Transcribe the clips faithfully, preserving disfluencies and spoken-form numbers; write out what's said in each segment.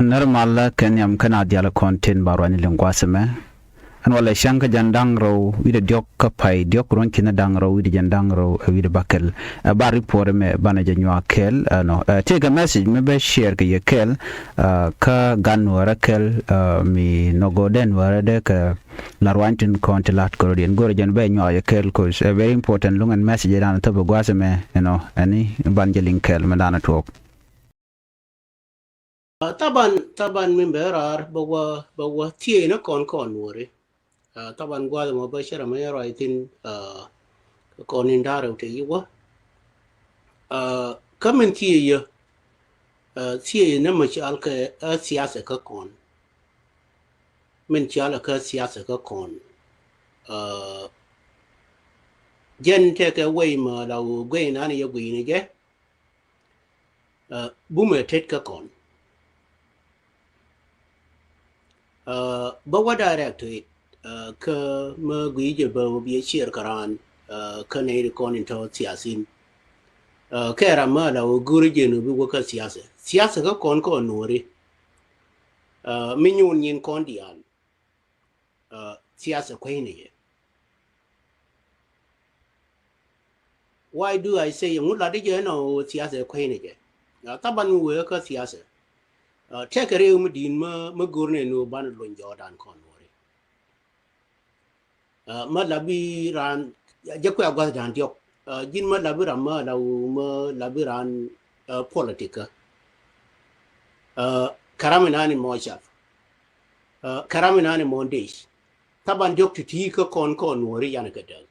Nɛr malä kɛ nhiam kä na dial kɔn tin ba ruany liŋ gua̱a̱th ɛmɛ. Ɛn walɛ cäŋ kä jɛn da̱ŋ rɛw wi̱cdɛ diɔ̱k kä pay diɔ̱k ruɔ̱n ki̱n da̱ŋ rɛw wi̱cdɛ jɛn da̱ŋ rɛw ɛ wi̱cdɛ bäkɛl. Ɛ ba report ɛmɛ banɛ jɛ nyuak kɛɛl ɛnɔ. Ɛ tëëkɛ message mi bɛ share kɛ yɛ kɛɛl, ɛ kä gan nuäärä kɛɛl, ɛ mi nɔgɔ dee nuäärä dee kɛ la ruany tin kɔn ti la̱t kɛ rɔ̱diɛn go̱rɛ jɛn bɛ nyuak yɛ kɛɛl, 'cause ɛ very important luŋ ɛn message ɛ dan thop ɛ gua̱a̱th ɛmɛ ɛnɔ ɛni ban jɛ liŋ kɛɛl mɛ dan ɛ tuɔɔk. Ɛ, thaban, thaban min bɛ raar bɛ wä, bɛ wä thiee ni kɔn kɔn nuɔri. Ɛ, thaban gua̱a̱th mɔ bä cɛ rɛ mɛ ruac thi̱n, ɛ, kɔn in da̱rɛ wä te yi wä. Ɛ, kä min thiee yɛ, ɛ, thiee yɛ ni mɛ cal kɛ, ɛ, thiathɛ kä kɔn. Min cal kɛ thiathɛ kä kɔn. Ɛ, jɛn tɛkɛ wei mɛ la wä guey nani yɛ guey ni jɛ. Ɛ, bumɛ tet kä kɔn. Ɛ, bä wä direct to it, ɛ, kä mä gui̱i̱ jɛ bä wä biɛ ciɛɛr kä raan, ɛ, kä nɛy ri kɔn in tɔ̱ thiathin. Ɛ, kɛ ram mä la wä go̱ri jɛ nu bi wä kä thiathɛ. Thiathɛ kä kɔn kɔn nuɔri. Ɛ, mi nyuun nyin kɔn diaal. Ɛ, thiathɛ kuecni jɛ. Why do I say ŋut lat di jɛ nɔ thiathɛ kuecni jɛ? Ɛ, thaban mi wee kä thiathɛ. Ɛ, tɛkɛ riek mi di̱i̱n mä, mä go̱r nɛ ni wä banɛ luny jɔɔdan kɔn nuɔri. Ɛ, mä la bi raan, jɛ kuɛ gua̱th da̱a̱n diɔk. Ɛ, ji̱n mä la bi ram mä la wä mä la bi raan, ɛ, politic kä. Ɛ, kɛ ram inani mɔ cap. Ɛ, kɛ ram inani mɔ dec. Thaban diɔk ti̱ti̱ kä kɔn kɔn nuɔri yan kɛ däk.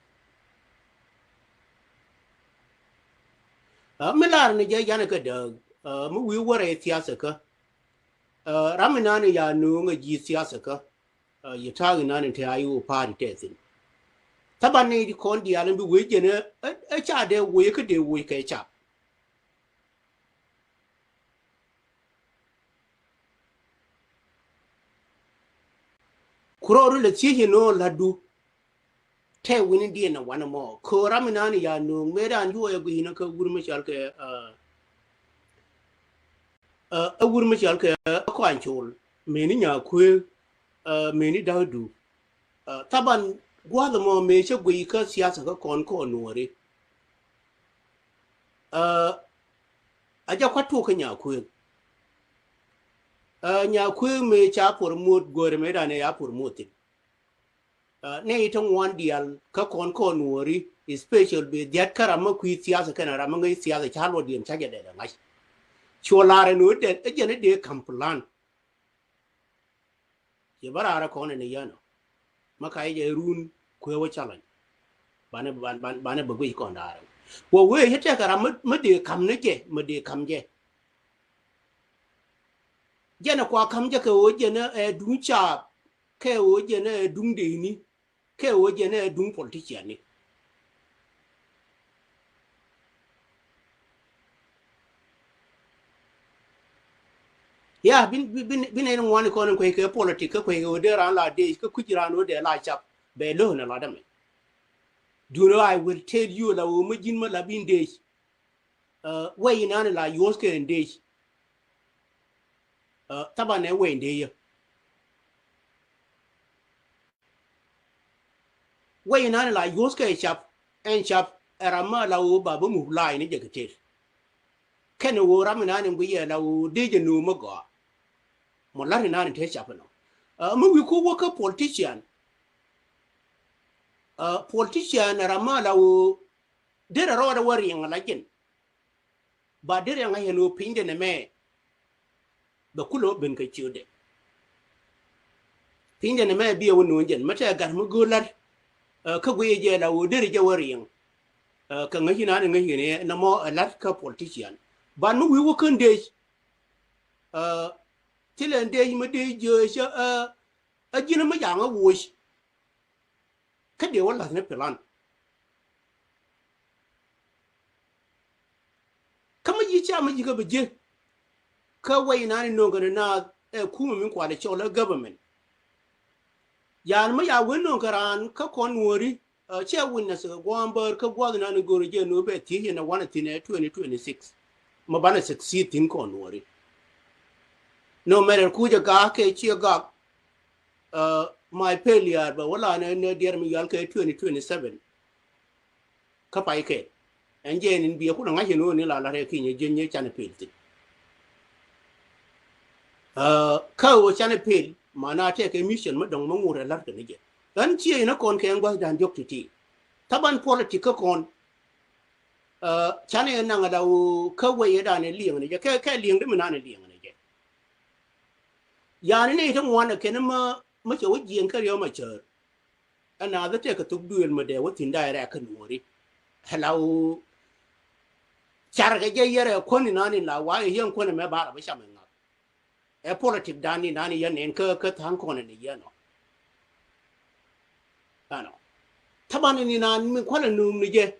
Ɛ, mi lar ni jɛ yan kɛ däk, ɛ, mi wi̱i̱ wärɛ thiathɛ kä. Ɛ, ram inani ya nuŋ a ji̱ thiathɛ kä. Ɛ, yɛ ta̱a̱ inani te a yi wä pa̱a̱ri tɛthin. Thaban ni di kɔn diaal in bi wee jɛn ɛ, ɛ, ɛ ca dee wee kä dee wee kɛ cap. Kurɔɔdu lɛ thiec inɔ la̱tdu. Tɛ wi̱ni diɛn na wanɛ mɔ. Kɛ ram inani ya nuŋ mëë dan juɔyɛ gui̱i̱nä kä wur mi cɔal kɛ, ɛ, ɛ, ɛ wur mi cɔal kɛ Kɔaŋ Col. Mëëni Nyakuëë, ɛ, mëëni Da̱kdu. Ɛ, thaban gua̱th mɔ mëë cä guiy kä thiathɛ kä kɔn kɔn nuɔri. Ɛ, a jɛ kua̱t tuɔk kä Nyakuëë. Ɛ, Nyakuëë mëë ca promote guäärɛ mëë dan ɛ ya promote thi̱n. Ɛ, nɛ i̱ ti ŋuan diaal kä kɔn kɔn nuɔri, especial bi dhiat kä ram mä kui̱ thiathɛ kɛnɛ ram mä ŋäc thiathɛ ca luɔtdiɛn ca jɛ dɛdɛ ŋa̱c. Cuɔ lar ɛn ɣöö dɛn ɛ jɛn ɛ dee ka̱m plan. Ciɛ bä raarä kɔn ɛn ɛ yɛn ɔ. Mä ka i̱ jɛ run kuëë wä challenge. Banɛ, ban, ban, banɛ bä guic kɔn da̱a̱rä. Wä wee cä tɛkɛ ram mä, mä dee ka̱m ni jɛ, mä dee ka̱m jɛ. Jɛn ɛ kua ka̱m jɛ kɛ ɣöö jɛn ɛ duŋ caap, kɛ ɣöö jɛn ɛ duŋ dee ni. Kɛ ɣöö jɛn ɛ duŋ politician ni. Ya, bin, bin, bin, bin ɛn ŋuani kɔn in kuec kɛ politic, kä kuec kɛ ɣöö dee raan la dec, kä kui̱c raan ɣöö dee la cap, bɛ lo̱o̱n ɛ la dämɛ. Duundɛ, I will tell you la ɣöö mä ji̱n mä la bin dec. Ɛ, wɛy inani la yuɔth kɛ in dec. Ɛ, thaban ɛ wɛy in dec yɛ. Wɛy inani la yuɔth kɛ cap, ɛn cap, ɛ ram ma la ɣöö ba bä muk la̱a̱c ni jɛ kɛ tëër. Kɛn ɣöö ram inani guiyɛ la ɣöö dee jɛ nööm mä gɔaa. Mɔ la̱t inani te cap inɔ. Ɛ, mi wi̱i̱ ku wä kä politician. Ɛ, politician ɛ ram ma la ɣöö derɛ rɔɔdɛ wä riɛŋ ala jɛn. Ba derɛ ŋa̱c ɛn ɣöö pinydɛ nɛmɛ bɛ kulɛ wä ben kɛ ciötdɛ. Pinydɛ nɛmɛ biɛ wä no̱o̱ŋ jɛn, mɛ tɛ gat mi gööl la̱t, ɛ, kä guiyɛ jɛ la ɣöö derɛ jɛ wä riɛŋ. Ɛ, kɛ ŋäc inani ŋäc in ɛ nɔmɔ ɛ la̱t kä politician. Ban mi wi̱i̱ wä kän dec. Ɛ, thilɛ dec mi dec jiö cä, ɛ, ɛ ji̱n mi jaŋ ɛ woc. Kä dee wä la̱th ni plan. Kä mi ji̱ ca mi ji̱ kä bi ji̱. Kä wɛy inani no̱o̱ŋ kɛ ni naath ɛ kumɛ min kualɛ cɔl ɛ government. Yan mi ya wen no̱o̱ŋ kɛ raan kä kɔn nuɔ̱ɔ̱ri, ɛ, cɛ witness kɛ gua̱a̱m bäär kä gua̱th inani go̱o̱ri jɛ nuɔ̱ɔ̱r bɛ thiec in ɛ wanɛ thi̱n ɛ twenty twenty-six. Ma banɛ succeed thi̱n kɔn nuɔ̱ɔ̱ri. No matter kucä gak kɛ ciɛ gak, uh, my failure bɛ wä la nɛ, nɛ diɛr mi yɔal kɛ twenty twenty-seven. Kä pay kɛ ɛn jɛ ni biɛ kun ŋa̱c ni wä ni la la rɛ kinyɛ jɛ nyɛ canɛ pel thin. Uh, kä wä canɛ pel ma na tɛ kɛ mission mi dɔŋ mi ŋut ɛ lar kɛ ni jɛ. Ɛn ciɛ inä kɔn kɛ ɛn gua̱th dan diɔk ti̱ti̱. Taban politic kä kɔn, uh, canɛ naŋ la wä kä wä yɛ dan ɛ liɛŋ ni jɛ kɛ, kɛ liɛŋ di mi nan ɛ liɛŋ ni jɛ. Yani ni ti ŋuan ɛ kɛn ma, ma cɛ wä jiɛn kä Riek Machar. Ɛn a dhɛ tɛk kɛ thok duël ma dee wä thin da̱a̱ rɛk kä Nuɔri. Ɛ la wä car kɛ jɛ yɛrɛ kuɔn inan in la wa yɛ yɛn kuɔn ɛmɛ bar a bä cam ɛ ŋa̱k. Ɛ politic dan inan in yɛn nɛn kä, kä tha̱a̱ŋ kɔn in yɛn ɔ. Ɛnɔ. Taban in inan mi kualɛ nööŋ ni jɛ.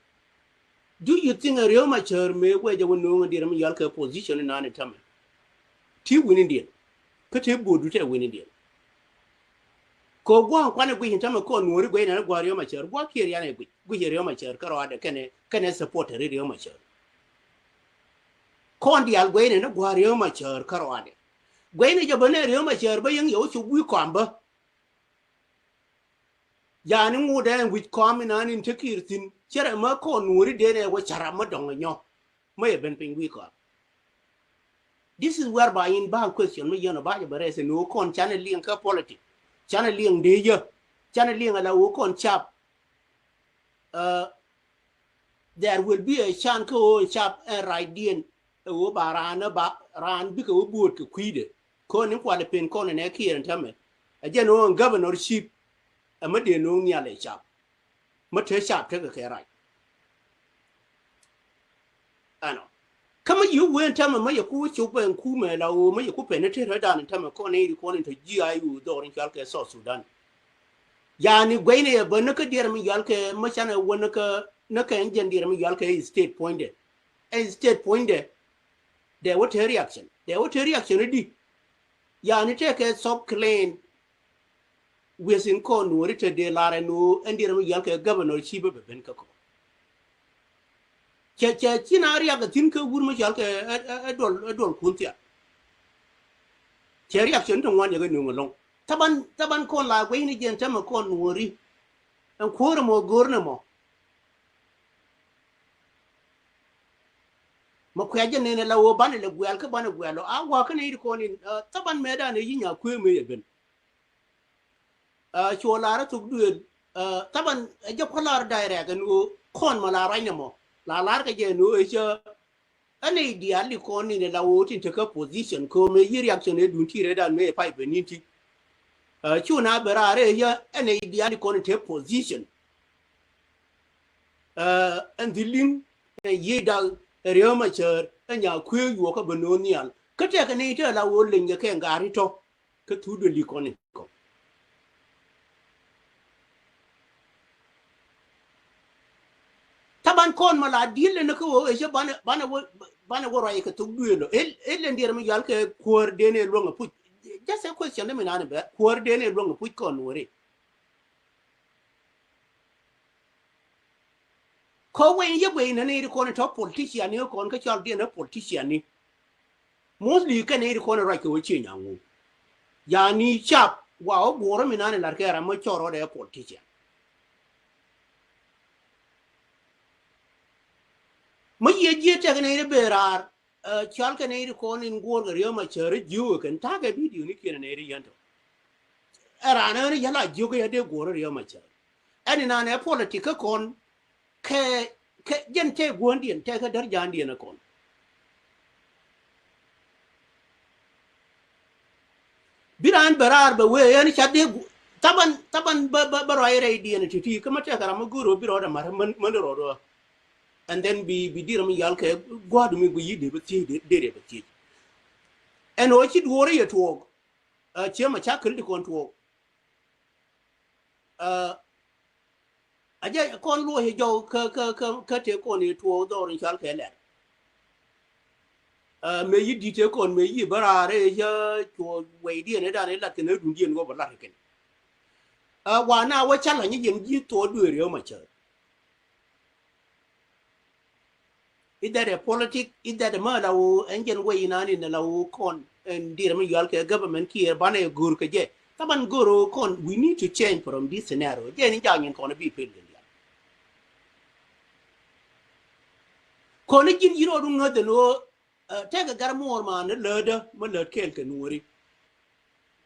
Do you think a Riek Machar mëë wecɛ wä nööŋ a diɛr mi yɔal kɛ position inan in tämɛ? Ti win in diɛn. Kä ti bo̱o̱du tɛ win in diɛn. Kɛ gua̱a̱ŋ kuanɛ guic in tämɛ kɔn Nuɔri guic nɛn a gua̱a̱ Riek Machar. Gua̱a̱ kiɛ rian ɛ guic. Guic ɛ Riek Machar kärɔadɛ kɛnɛ, kɛnɛ supporter Riek Machar. Kɔn diaal guic nɛn a gua̱a̱ Riek Machar kärɔadɛ. Guic ni jɛ bä nɛ Riek Machar bä yäŋ yɛ wä cop wi̱i̱ kɔam bä. Yani ŋut ɛn wi̱c kɔam inan in te kiir thi̱n. Cɛ rɛ mä kɔn Nuɔri den ɛ wä ca̱r ram mä dɔŋ ɛ nyɔ. Mä yɛ ben piny wi̱i̱ kɔam. This is whereby in ba question mi yɛn ɔ ba jɛ bɛ rɛs in wä kɔn canɛ liɛŋ kä politic. Canɛ liɛŋ dee yä. Canɛ liɛŋ ala wä kɔn cap. Uh, there will be a chance kä wä cap ɛn right diɛn. Ɛ wä ba raan ɛ ba raan bikɛ wä buɔt kɛ kui̱dɛ. Kɔn in kualɛ pen kɔn in ɛ kiɛr in tämɛ. Ɛ jɛn wä ɛn governorship. Ɛ mä dee no̱o̱ŋ nhial ɛ cap. Mä te cap tekɛ kɛ right. Ɛnɔ. Kä mä yi̱ wen tämɛ mä yɛ ku cop ɛn kumɛ la ɣöö mä yɛ ku pɛn ni te rɛ dan tämɛ kɔn ni ri kɔn in tɔ ji̱ a yu dhɔr in cual kɛ South Sudan. Yani guɛy ni yɛ bä ni kä diɛr mi yal kɛ mä canɛ wä ni kä ni kɛ ɛn jɛn diɛr mi yal kɛ state puɔ̱nydɛ. Ɛn state puɔ̱nydɛ. Dɛ wä te reaction. Dɛ wä te reaction di. Yani tekɛ thɔk claim. Wi̱i̱ in kɔn Nuɔri te dee lar ɛn ɣöö ɛn diɛr mi yal kɛ governorship bɛ ben kä kɔ. Cɛ, cɛ ci na riak ɛ thi̱n kä wur mi cɔal kɛ ɛ, ɛ, ɛ duɔl, ɛ duɔl kun thiak. Cɛ reaction ti ŋuan yɛ kɛ nuŋ ɛlɔŋ. Thaban, thaban kɔn la guic ni jɛn tämɛ kɔn Nuɔri. Ɛn kuäär ɛmɔ go̱o̱r ni mɔ. Mɛ kuɛ jɛ nɛn ɛ la ɣöö banɛ lɛ guɛl kä banɛ guɛl ɔ a wakä ni ri kɔn in, uh, thaban mɛ dan ɛ yi̱ nya kuëë mëë yɛ ben. Uh, cuɔ lar a thok duël, uh, thaban ɛ jɛ kua̱ lar direct ɛn ɣöö kɔn mɔ la ruacnɛ mɔ la lar kɛ jɛ ɛn ɣöö ɛ cä ɛn ɛ idiali kɔn in ɛ la ɣöö tin tekä position kɛ ɣöö mëë yi reaction ɛ dun ti rɛ dan mëë ɛ pay ben in ti. Uh, cu na bɛ raar ɛ yä ɛn ɛ idiali kɔn in tek position. Uh, ɛn dhi liŋ ɛn yiëë dak ɛ Riek Machar ɛ nya kuëë yuɔkä bɛ no̱o̱ŋ nhial kä tɛkɛ ni tɛ la ɣöö leny kɛ kɛ ŋa̱a̱ri tɔ. Kä thuk duël di kɔn in kɔ. Thaban kɔn ma la di̱l ni kä wä ëcä banɛ, banɛ wä, banɛ wä ruac kɛ thuk duël ɔ. El, el in diɛr mi yal kɛ kuäär den ɛ luäŋ ɛ puc. Just a question mi nani bɛ kuäär den ɛ luäŋ ɛ puc kɔn wä ri. Kä weny yɛ guey nɛ nɛy ti kɔn tɔ politician ni kɔn kä cɔl diɛn ɛ politician ni. Mostly kɛ nɛy ti kɔn ruac kɛ wä cieny aŋu. Yani cap wa wä guɔrä mi nani lar kɛ ram mɛ cɔl rɔdɛ ɛ politician. Mɛ yiëë jiɛ tɛk nɛy ti ben raar. Ɛ, cɔal kɛ nɛy ti kɔn in guɔ̱ɔ̱r kɛ Riek Machar jiökɛ kɛn ta̱a̱ kɛ video ni kiɛn nɛy ti yɛn tɔ. Ɛ raan ɛ ni yɛn la jiök kɛ yɛ dee guɔ̱ɔ̱r Riek Machar. Ɛn inan ɛ politic kä kɔn kɛ, kɛ jɛn tɛ guɔ̱ɔ̱ndiɛn tɛ kɛ där ja̱a̱ndiɛn ɛ kɔn. Bi raan bɛ raar bɛ wee ɛn ca dee gu-, thaban, thaban bä, bä, bä ruac rɛydiɛn ti̱ti̱ kä mä tɛkɛ ram mä go̱o̱r ɣöö bi rɔɔdɛ ma̱r män, män rɔɔd ɣöö. And then bi, bi di̱r mi yal kɛ gua̱a̱du mi gui yi̱ dee bä thiec, dee, dee bä thiec. Ɛn ɣöö ci duɔ̱ɔ̱r yɛ tuɔɔk. Ɛ, ciɛ ma ca käl di kɔn tuɔɔk. Ɛ, a jɛ kɔn luɔc jɔw kä, kä, kä, kä tëë kɔn i̱ tuɔɔk dhɔr in cɔal kɛ lɛr. Ɛ, mëë yi̱ di̱t tëë kɔn mëë yi̱ bä raar i̱ cä cuɔ wɛydiɛn i̱ dan i̱ lat kɛn i̱ dundiɛn ɣöö bä lat kɛn. Ɛ, wa na wä ca lany i̱ yɛn ji̱ thuɔɔk duëër yɛ wä ma cär. I̱ that ɛ politic, i̱ that ɛ mä la wä ɛn jɛn wä inan in la wä kɔn. ɛn dirɛ mi yual kɛ government kiɛ banɛ go̱r kɛ jɛ. Taban go̱r kɔn, we need to change from this scenario. Jɛ ni jak nyin kɔn bi pel kɛ dial. Kɔn ji̱n ji̱n ɔ du ŋäth ɛn ɣöö, uh, tɛkɛ gar muɔɔr ma ni läätdä mi läät kɛɛl kɛ nuɔri.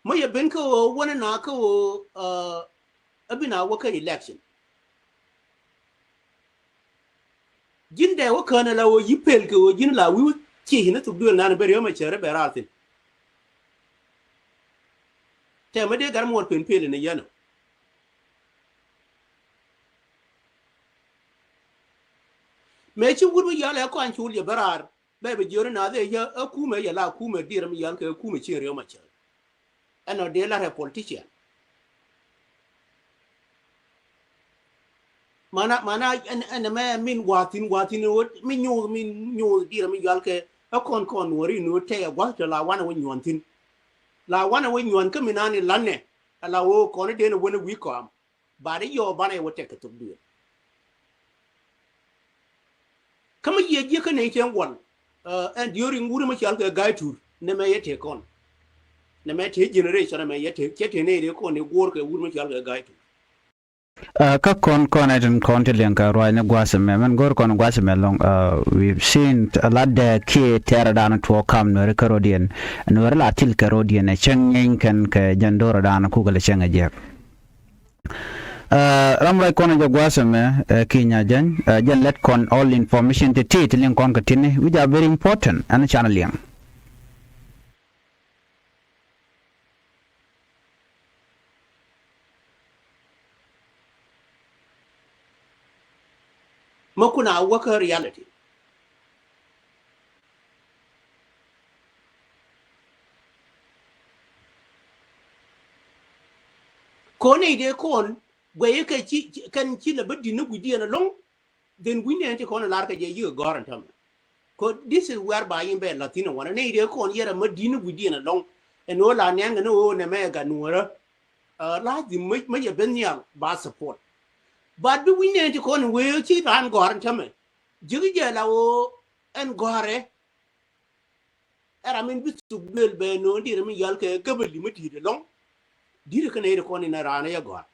Mi yɛ ben kä ɣöö wänä na kä ɣöö, uh, a bi na wä kä election. Ji̱n dee wä kään ala ɣöö yi pel kɛ ɣöö ji̱n la wi̱i̱ wä ciec ni thuk duël nan bɛ riöm a cär bɛ raar thi̱n. Tɛmɛ dee gar muɔɔr pen pel ni yɛn ɔ. Mëë ci wut mi yɔl ɛ kɔn cul yɛ bä raar bɛ bi jiöri na dhie yɛ ɛ kumɛ yɛ la kumɛ dirɛ mi yɔl kɛ kumɛ ci riöm a cär. Ɛn ɔ dee la rɛ politician. Mana, mana ɛn, ɛn mɛ min wathin, wathin wot mi nyuth, mi nyuth dirɛ mi yɔl kɛ ɛ kɔn kɔn wori nu tɛ ɛ guath tɛ la wanɛ wä nyuɔn thin. La wanɛ wä nyuɔn kä mi nani lanɛ ala wä kɔn den wä ni wi̱i̱ kɔam. Ba di yɔ banɛ wä tɛk kɛ thok duël. Kä mi yiëë jiäkä nɛy tiɛŋ guɔl, uh, ɛn diööri ŋuri mi cɔal kɛ ga̱a̱c tur nɛmɛ yɛ tëë kɔn. Nɛmɛ tëë generation nɛmɛ yɛ tëë cɛ tëë nɛy dee kɔn ni guɔ̱ɔ̱r kɛ wur mi cɔal kɛ ga̱a̱c tur. Uh, kä kɔn kɔn ɛ tin kɔn ti liɛŋ kɛ ruac ni gua̱a̱th ɛmɛ mɛn go̱o̱r kɔn gua̱a̱th ɛmɛ lɔŋ, uh, we've seen a lot dɛ kiɛ tɛɛrɛ dan tuɔɔk kam nuɛri kärɔ̱diɛn nuɛri la til kärɔ̱diɛn ɛ cäŋ nyɛny kɛn kɛ jɛn do̱rɛ dan kukɛ lɛ cäŋ ɛ jiɛk. Uh, ram ruac kɔn jɛ gua̱a̱th ɛmɛ, uh, kinya jɛn, uh, jɛn lɛt kɔn all information ti ti ti liŋ kɔn kɛ tini, which are very important, ɛn canɛ liŋ. Mä kun a wäkä reality. Kɔn nɛy dee kɔn guɛy kɛ ci, ci, kɛn ci lɛ bä di̱t ni gui̱diɛn ɛlɔ̱ŋ. Then wi̱ny nɛn ti kɔn lar kɛ jɛ yik ɛ gɔ̱r ɛn tämɛ. Kɔ this is whereby in bɛ la̱th thi̱n ɛ wanɛ nɛy dee kɔn yɛrɛ mä di̱t ni gui̱diɛn ɛlɔ̱ŋ. Ɛn ɣöö la nɛn kɛ ni ɣöö nɛmɛ ɛ gat nuɔ̱ɔ̱rä. Uh, lazim mä, mä yɛ ben nhial ba support. But bi wi̱ny nɛn ti kɔn wee ci raan gɔ̱r ɛn tämɛ. Ji̱k jɛ la ɣöö ɛn gɔ̱rɛ. Ɛ ram in bi thuk duël bɛ no̱o̱ŋ di̱t ram in yɔal kɛ gäbäli mi di̱i̱t ɛlɔ̱ŋ. Di̱t kä nɛy ti kɔn in ɛ raan ɛ yɛ gɔ̱r.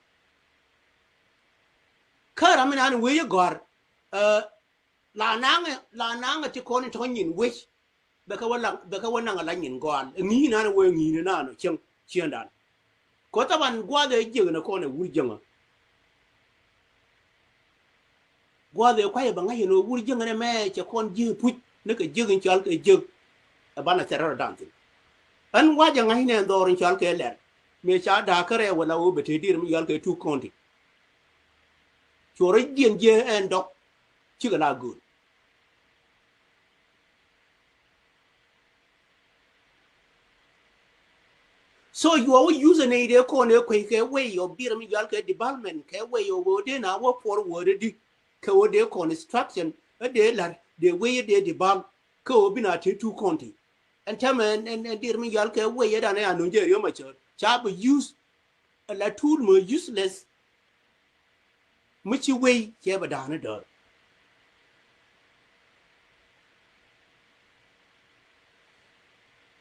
Kä ram in an wee yɛ gɔ̱r. Uh, la naŋɛ, la naŋɛ ti kɔn in tɔ̱ nyin wec. Bɛ kɛ wä laŋ, bɛ kɛ wä naŋ a la nyin gɔal. Ɛ ŋi̱i̱c nan ɛ wee ŋi̱i̱c nan ɔ cieŋ, ciëŋdan. Kɔ thaban gua̱a̱th ɛ jiäk ni kɔn ɛ wur jäŋä. Gua̱a̱th ɛ kuay ɛ bɛ ŋa̱c ɛn ɣöö wur jäŋä nɛ mɛ cɛ kɔn jiäk puc ni kɛ jiäk in cɔal kɛ jiäk. Ɛ banɛ thɛr rɔ̱dan thi̱n. Ɣän wa̱cɛ ŋa̱c nɛ ɛn dhɔr in cɔal kɛ lɛr. Mëë ca da̱a̱k kärɛ wala ɣöö bɛ te dier mi cɔal kɛ two county. Cuɔ rɔ jiɛn jiäk ɛn dɔk. Cikɛ la gööl. So yuɔ wä use nɛy dee kɔn ëë kuec kɛ way of dier mi cɔal kɛ development kɛ way of ɣöö dee na wä forward di kɛ ɣöö dee construction ɛ dee la̱r dee way ɛ dee develop kɛ ɣöö bi na te two county. Ɛn täämɛ ɛn, ɛn, ɛn dier mi cɔal kɛ way ɛ dan ɛ anɔ̱ŋ jɛ riöm a cäät ca bi use. Ala tool mi useless. Mi ci wei cɛ bɛ da̱a̱n däär.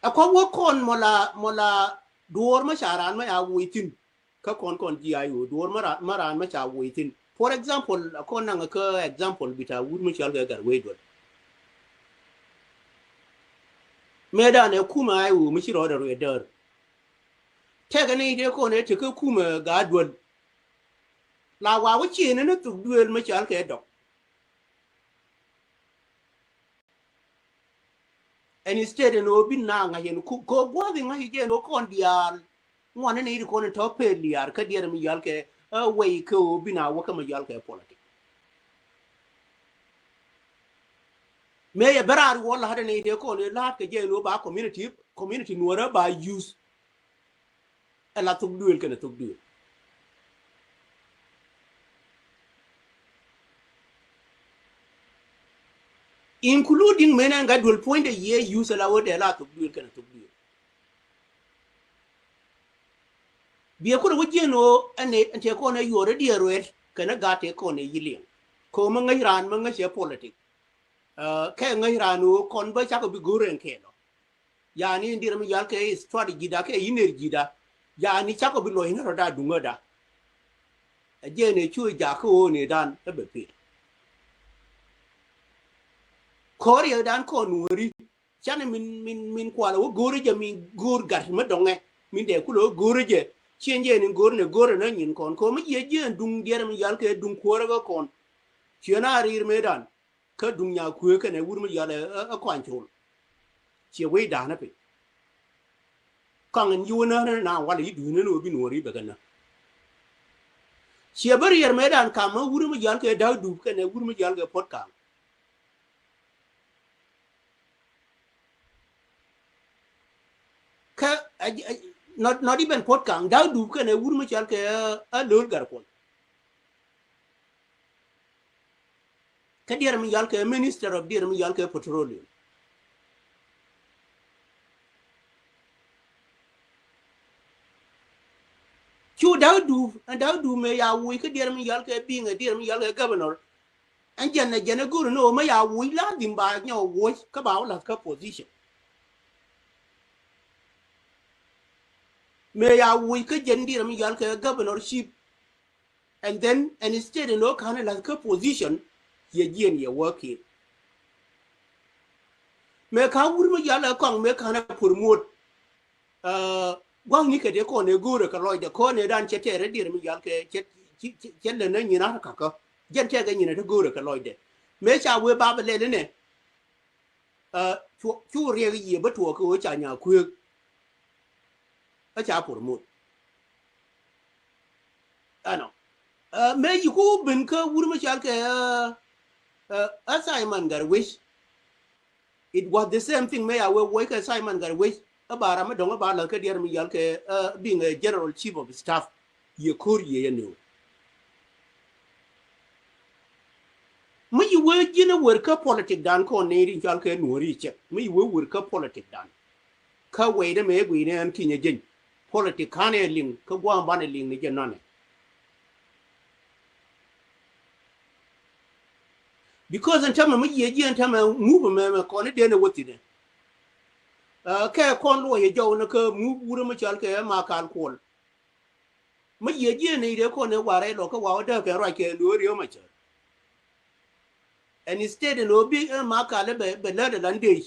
Ɛ kɔn wä kɔn mɔ la, mɔ la duɔ̱ɔ̱r ma ca raan ma ya woc thi̱n. Kä kɔn kɔn ji̱ ay ɣöö duɔ̱ɔ̱r ma raan, ma raan ma ca woc thi̱n. For example, ɛ kɔn naŋ kä example bita wut mi cɔal kɛ gat wei duɔl. Mëë dan ɛ kumɛ ay ɣöö mi ci rɔɔdɛ ruëë däär. Tɛkɛ ni dee kɔn ɛ tekä kumɛ gaat duel. La wa wä ciënɛ ni thuk duel mi cɔal kɛ dɔk. And instead ɛn ɣöö bi na ŋa̱c ɛn ku kɛ gua̱th in ŋa̱c jɛ ɛn ɣöö kɔn diaal. Ŋuan ni ni di kɔn in tɔ pee liaar kä diɛɛr mi cɔal kɛ ɛ wei kɛ ɣöö bi na wä kä mi cɔal kɛ politic. Mëë yɛ bɛ raar wä la̱t ɛn ni dee kɔn in la̱t kɛ jɛ ɛn ɣöö ba community, community nuɔrä ba use. Ɛ la thuk duëël kɛnɛ thuk duëël. Including men ɛn gat duël puɔ̱nydɛ yiëë use ɛ la ɣöö dee la thuk duëël kɛnɛ thuk duëël. Biɛ kurɛ wä jiɛn ɣöö ɛn ɛn tëë kɔn ɛ yuɔr ɛ diɛɛr ruɛt kɛnɛ gat tëë kɔn ɛ yi liɛŋ. Kɛ ɣöö mi ŋäc raan mi ŋäc ɛ politic. Kɛ ŋäc raan ɣöö kɔn bä cakɔ bi go̱o̱r ɛn kɛɛl ɔ. Yani in diɛɛr mi yal kɛ strategy da kɛ energy da. Yani cakɔ bi lɔc ni rɔ da duŋä da. Ɛ jɛ ni cu jak kä ɣöö ni dan ɛ bɛ pir. Kɔr yɛ dan kɔn weri. Can min, min, min kual wä go̱o̱rä jɛ, min go̱o̱r gat mi dɔŋɛ. Min dee kulɛ wä go̱o̱rä jɛ. Cien jɛ ni go̱o̱r ni go̱o̱rä ni nyin kɔn. Kɔ mi jiɛ jiɛ duŋ diɛɛr mi yal kɛ duŋ kuäärä kä kɔn. Ciɛ na riir mëë dan. Kä duŋ nya kuëë kɛnɛ wur mi yal ɛ, ɛ, ɛ kɔn col. Ciɛ wec da̱a̱n ɛ piny. Kɔŋ in yi wä nä nä na walɛ yi duuni ni wä bi nuɔri bɛ kɛ nä. Ciɛ bä riɛr mëë dan kam mä wur mi yal kɛ da̱a̱ dup kɛnɛ wur mi yal kɛ puɔt kam. Kä, ɛ, ɛ, not, not even puɔt kam, da̱a̱ dup kɛnɛ wur mi yal kɛ, ɛ, ɛ lo̱l gar kuɔn. Kä diɛɛr mi yal kɛ minister of diɛɛr mi yal kɛ petroleum. Cu da̱a̱ dup, ɛn da̱a̱ dup mëë ya wuc kä diɛɛr mi yal kɛ biŋ ɛ diɛɛr mi yal kɛ governor. Ɛn jɛn ɛ jɛn ɛ go̱r ni ɣöö mi ya wuc la dhim ba nyɛ wuc kä ba wä la̱th kä position. Mëë ya wuc kä jɛn diɛɛr mi yal kɛ governorship. And then, and instead in ɣöö ka̱n ɛ la̱th kä position, yɛ jiɛn yɛ wä kiɛ. Mëë ka̱n wur mi yal ɛ kɔŋ mëë ka̱n ɛ promote. Ɛ, gua̱a̱k ni kɛ dee kɔn ɛ go̱o̱rɛ kɛ lɔcdɛ kɔn ɛ dan cɛ tɛɛrɛ diɛɛr mi yal kɛ cɛ, cɛ, cɛ, cɛ lɛ nä nyin ar kakä. Jɛn tɛɛkɛ nyin ɛ te go̱o̱rɛ kɛ lɔcdɛ. Mëë ca wee ba bɛ lɛl inɛ. Ɛ, cu, cu riɛk yiëë bä tuɔɔk kɛ ɣöö ca nya kuëëk. Ɛ ca promote. Ɛnɔ. Ɛ, mëë yi ku ben kä wur mi cal kɛ, ɛ, ɛ, ɛ Simon Gatwec. It was the same thing mëë ya wee wuɔc kɛ Simon Gatwec. Ɛ ba ram mi dɔ̱ŋ ɛ ba la̱th kä diɛɛr mi yal kɛ, ɛ, being a general chief of staff. Yɛ ko̱r yɛ yɛ niw. Mi yi wee ji̱n ɛ wer kä politic dan kɔn ni rin cal kɛ nuɔ̱ri cɛ. Mi yi wee wer kä politic dan. Kä wɛy dɛ mëë guiy ni ɛn kinyɛ jeny. Politic ka̱n ɛ liŋ kä gua̱a̱m banɛ liŋ ni jɛ nɔnɛ. Because ɛn tämɛ mi yiëë ji̱ ɛn tämɛ move mɛ mɛ kɔn ni den ɛ wä thi̱n ɛ. Ɛ, kɛ kɔn luɔc ɛ jɔw ni kä move wurɛ mi cɔal kɛ Makal Kuɔl. Mi yiëë ji̱ ɛn i̱ dee kɔn ɛ warɛ lɔ kä wa wä däk kɛ ruac kɛ luɔ̱ɔ̱ Riek Machar. And instead ɛn ɣöö bi, ɛ, Makal ɛ bɛ, bɛ lät ɛ lan dec.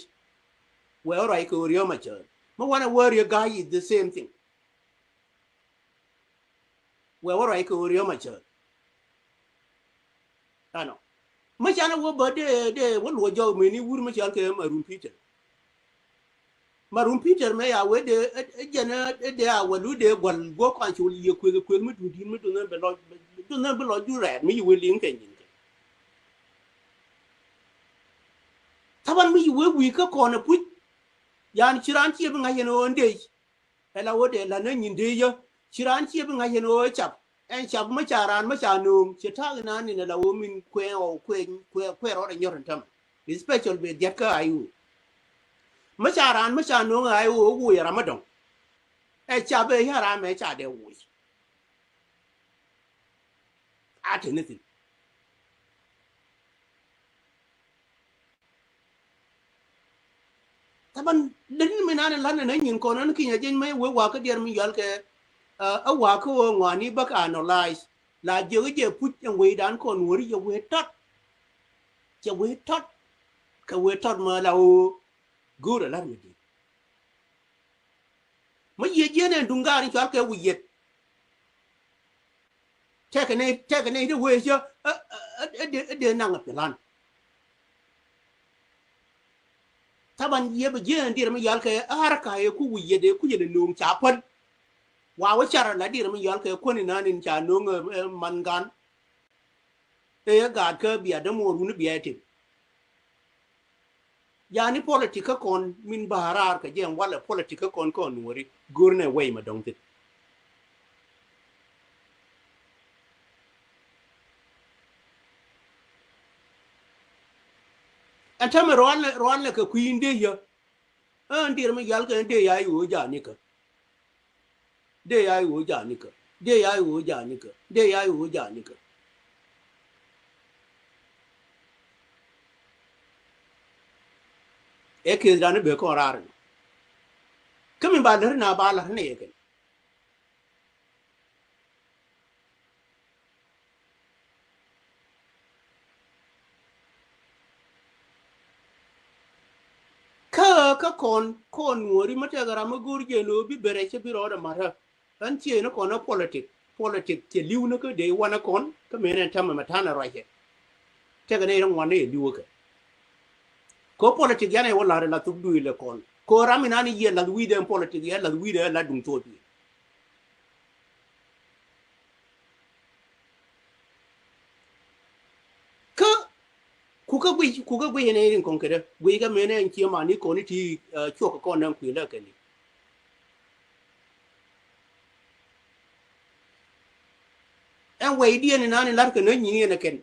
Wɛ wä ruac kɛ Riek Machar. Mi wanɛ wä Riek Ga̱a̱c is the same thing. Wɛ wä ruac kɛ Riek Machar. Ɛnɔ. Mi canɛ wä bä dee, dee wä luɔc jɔw mëni wur mi cɔal kɛ Marun Peter. Marun Peter mɛ ya wee dee, ɛ, ɛ, jɛn, ɛ, ɛ, dee a wä lu dee gua̱l guɔ kɔn col yiëë kuëk, kuëk mi duŋ di̱n mi duŋ bi lɔ, duŋ bi lɔ jur rɛɛt mi yi wee liŋ kɛ nyin kɛ. Thaban mi yi wee wi̱i̱ kä kɔn ɛ puc. Yan ci raan ciɛ bi ŋa̱c yɛn ɣöö ɛn dec. Ɛ la wä dee la nä nyin dee yä. Ci raan ciɛ bi ŋa̱c yɛn ɣöö ɛ cap. Ɛn cap mi ca raan mi ca nööŋ. Ci ta̱a̱ inan in ɛ la wä min kuɛɛn ɣɔw kuɛɛn, kuɛɛn, kuɛɛn rɔɔdɛ nyɔr in tämɛ. Especially bɛ diɛt kä I O. Mi ca raan mi ca nööŋ I O ɛ woc ɛ ram mi dɔ̱ŋ. Ɛ cap ɛ yä ram mɛ ca dee woc. A te ni thi̱n. Thaban lät ni mi nan in la̱t ni nä nyin kɔn ɛn kinyɛ jeny mɛ wee wakä diɛɛr mi yɔal kɛ, ɛ, ɛ wakä ɣöö ŋɔaani bäk analyze. La jiäk jɛ puc ɛn wecdan kɔn weri jɛ wee tɔt. Jɛ wee tɔt. Kɛ wee tɔt mɛ la ɣöö go̱o̱rɛ la̱r mi di̱i̱t. Mi yiëë jiɛn ɛn duŋ gaar in cɔal kɛ wi̱i̱ yɛt. Tɛkɛ nɛy, tɛkɛ nɛy ti wee cä, ɛ, ɛ, ɛ, ɛ, dee, ɛ, dee naŋ ɛ plan. Thaban yiëë bɛ jiɛn diɛɛr mi yal kɛ ar ka yɛ ku wi̱i̱ yɛt ɛ ku yɛn ɛ no̱o̱ŋ ca päl. Wa wä car ɛ la diɛɛr mi yal kɛ kuäni nan in ca no̱o̱ŋ, ɛ, ɛ, man gan. Ɛ yɛ gaat kä bia dämuɔɔr wuni bia yɛ tim. Yani politic kä kɔn min ba raar kɛ jɛ ɛn walɛ politic kä kɔn kɔn nuɔri go̱r nɛ wɛy ma dɔŋ thi̱n. Ɛn täämɛ ruan lɛ, ruan lɛ kɛ kui̱ in dee yä. Ɛn diɛɛr mi yal kɛ ɛn dee ya i̱ ɣöö ja nikä. Dee ya i̱ ɣöö ja nikä. Dee ya i̱ ɣöö ja nikä. Dee ya i̱ ɣöö ja nikä. Ɛ keth dan i̱ bee kɔn raar ɛnɔ. Kä min ba lär na ba lär ni yɛ kɛn. Kä kä kɔn kɔn nuɔri ma tɛk ram ma go̱o̱r jɛ lo̱o̱ bi bɛrɛ cɛ bi rɔɔdɛ marä. Ɣän ciɛ ni kɔn ɛ politik. Politik cɛ li̱w ni kä dee wanɛ kɔn kä mëë nɛ tɛmɛ mɛ ta̱nɛ ruacɛ. Tɛkɛ ni ri ŋuan ni yɛ li̱w kä. Kɛ politik yan ɛ wä la̱r ɛ la̱th thuk duil ɛ kɔn kɛ ram inan i̱ yɛ la̱th wi̱i̱dɛ ɛn politik yɛ la̱th wi̱i̱dɛ ɛ la̱th duŋ thok duil. Kä ku kä guic ku kä guic ɛn ɛ rin kɔn kädä guic kä mëë nɛ ɛn ciɛ man i̱ kɔn i̱ ti cuɔk kɛ kɔn nɛ ɛn kui̱ lä kɛn i̱. Ɛn wɛy diɛn inan i̱ la̱r kɛ nä nyin iɛn ɛ kɛn.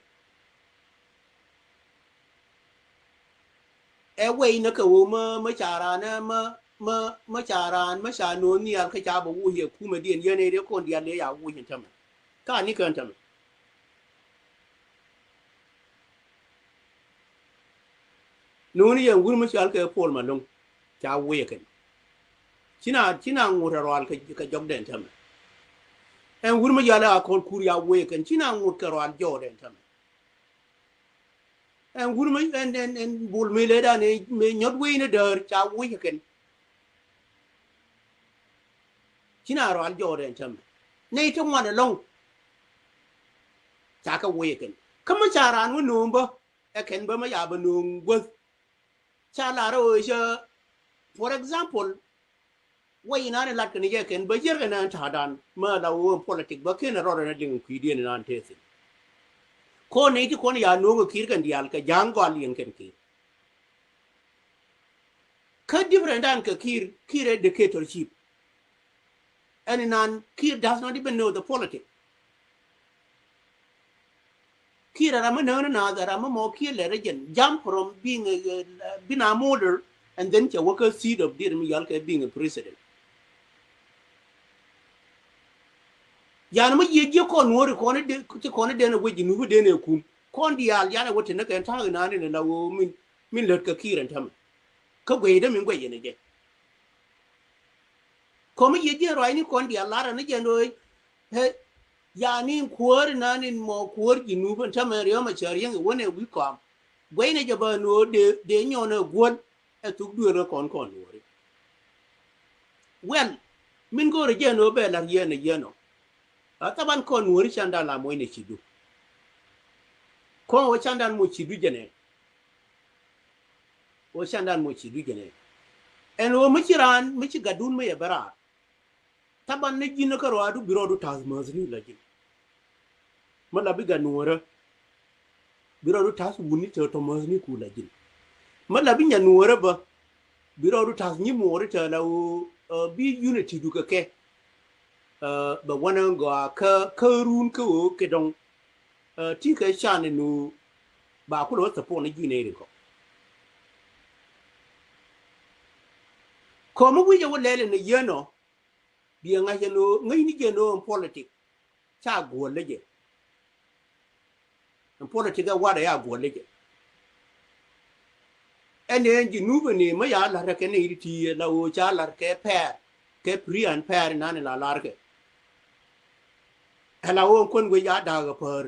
Ɛ wɛy nä kɛ ɣöö mä mä ca raan ɛ mä mä mä ca raan mä ca no̱o̱ŋ nhial kä ca bɛ wuc yɛ kumɛ diɛn yɛn ɛ dee kɔn diaal dee ya wuc in tämɛ. Ka ni kään tämɛ. No̱o̱ŋ ni yɛn wur mä cal kɛ Puɔl Malɔŋ ca wuc ɛ kɛn. Ci na ci na ŋut ɛ rual kɛ jɔkdɛn tämɛ. Ɛn wur mä yal ɛ a kɔl kur ya wuc ɛ kɛn ci na ŋut kɛ rual jɔɔdɛn tämɛ. Ɛn wur mi ɛn ɛn ɛn bul mi lɛ dan mi nyɔt wei ni däär ca wuc kɛn. Ci na rual jɔɔt ɛn tämɛ nɛy ti ŋuan ɛlɔŋ. Ca kɛ wuc kɛn kä mi ca raan wä no̱o̱m bä ɛ kɛn bä mi ca bä no̱o̱m guäth. Ca lar ɛ ɣöö cä, for example, wä inan in lat kɛn jɛ kɛn bä jiɛr kɛn ɛn ta̱a̱dan mä la wä politik bä ken rɔɔd ɛn a liŋ kui̱diɛn inan te thi̱n. Ko nɛy ti kɔn ya no̱o̱ŋ kɛ Kiir kɛn diaal kɛ ja̱a̱ŋ gɔal yɛn kɛn Kiir. Kä different dan kɛ Kiir, Kiir ɛ dictatorship. Ɛn inan Kiir does not even know the politic. Kiir ɛ ram mi näk ni naath ɛ ram mi mɔ Kiir lɛ region jump from being a, a, being a model and then cɛ wä kä seat of dir mi yɔal kɛ being a president. Yan mi yiëë jiɛ kɔn nuɔri kɔn i̱ den, ci kɔn i̱ den ɛ wec ji̱ nupi den ɛ kum kɔn diaal yan ɛ wä te ni kɛ ta̱a̱k inan in ɛ la wä min, min lät kɛ Kiir ɛn tämɛ. Kä guey dee min guey in ɛ jɛ. Kɔm i̱ yiëë jiɛn ruacni kɔn diaal lar ani jɛn do̱o̱c. He, yani in kuäär inan in mɔ kuäär ji̱ nup in tämɛ riɔ̱m a cär yäŋ i̱ wänɛ wi̱i̱ kɔam. Guɛcnɛ jɛ bä nuɔɔr dee, dee nyɔn ɛ guäl ɛ thuk dueer kä kɔn kɔn nuɔɔri. Wɛl, min go̱o̱rɛ jɛn ɣöö bɛ la̱r yɛn ɛ yɛn ɔ. A thaban kɔn nuɔɔri candan la moc nɛ cidu. Kɔn ɣöö candan moc cidu jɛnɛ. Ɣöö candan moc cidu jɛnɛ. Ɛn ɣöö mi ci raan, mi ci gatdun mi yɛ bɛ raar. Thaban ni ji̱n kä rɔadu bi rɔɔdu ta̱th mäthni la ji̱n. Mi la bi gat nuɔ̱ɔ̱rä. Bi rɔɔdu ta̱th wuni te tɔ mäthni ku la ji̱n. Mi la bi nya nuɔ̱ɔ̱rä bä. Bi rɔɔdu ta̱th nyi muɔɔri te la ɣöö, ɛ, bi unity du kɛ kɛ. Ɛ, bɛ wanɛ gɔaa kä, kä run kä ɣöö kɛ dɔ̱ŋ. Ɛ, ti kɛ can in ɣöö ba kulɛ wä support ni ji̱n ɛ ri kɔ. Kɔm mi wi̱c ɛ wä lɛl in ɛ yɛn ɔ. Biɛ ŋa̱c ɛn ɣöö ŋäcni jɛ ɛn ɣöö ɛn politik ca guɔ̱l lä jɛ. Ɛn politik ɛ wa̱dɛ ya guɔ̱l lä jɛ. Ɛn ɛ ɛn ji̱ nup ɛn ɛ mä ya la̱r kɛ nɛy ti ti ɛ la ɣöö ca la̱r kɛ pɛɛr kɛ free and fair inan ɛ la la̱r kɛ. Ɛ la ɣöö ɛn kuän wec ya da̱a̱k ɛ päär.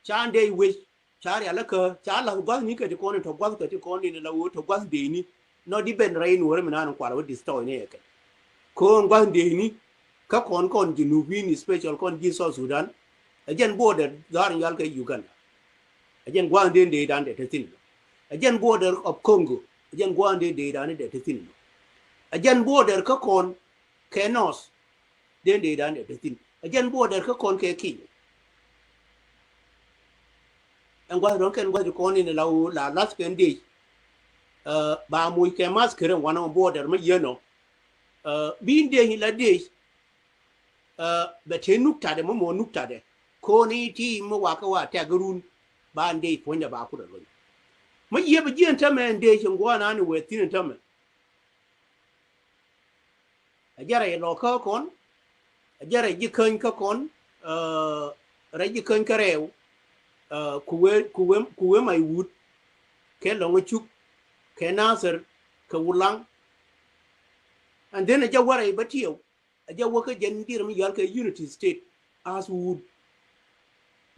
Ca dee wec ca rial kä ca la̱th gua̱thni kɛ ti kɔn in tɔ gua̱th kɛ ti kɔn in la ɣöö tɔ gua̱th dee ni. Nɔ di ben rɛy nuɔ̱ɔ̱rä mi naan in kual wä destroy ni yɛ kɛ. Ko̱o̱ŋ gua̱th dee ni kä kɔn kɔn ji̱ Nubin special kɔn ji̱ South Sudan. Ɛ jɛn border dhɔaar in yal kɛ Uganda. Ɛ jɛn gua̱th dee dee dan dee te thin. Ɛ jɛn border of Congo. Ɛ jɛn gua̱th dee dee dan dee te thin. Ɛ jɛn border kä kɔn kɛ North. Den dee dan dee te thin. Ɛ jɛn border kä kɔn kɛ Kenya. Ɛn gua̱th dɔ̱ŋ kɛn gua̱th kɔn in la wu la lath kɛn dee. Ɛ, ba muc kɛ math kɛ rɛn wanɔ border mä yien ɔ. Ɛ, bin dee in la dee. Ɛ, bɛ te nuk tatdɛ mä mɔ nuk tatdɛ. Kɔn in ti mä wakä wa tɛk run. Ba in dee puɔ̱nydɛ ba kutdɛ luɔny. Mä yiëë bɛ jiɛn tämɛ in dee in gua̱th nan in wee thin in tämɛ. Ɛ jɛ rɛy lɔ kä kɔn, ɛ jɛ rɛy ji̱ käny kä kɔn, ɛ, rɛy ji̱ käny kä rɛw, ɛ, ku wee, ku wee, ku wee mac wut, kɛ lɔ̱ŋ cuk, kɛ Nathir, kɛ Wulaŋ, And then a jɛ wä rɛy bä tiɛw, a jɛ wä kä jɛn diɛɛr mi yɔal kɛ unity state as wut.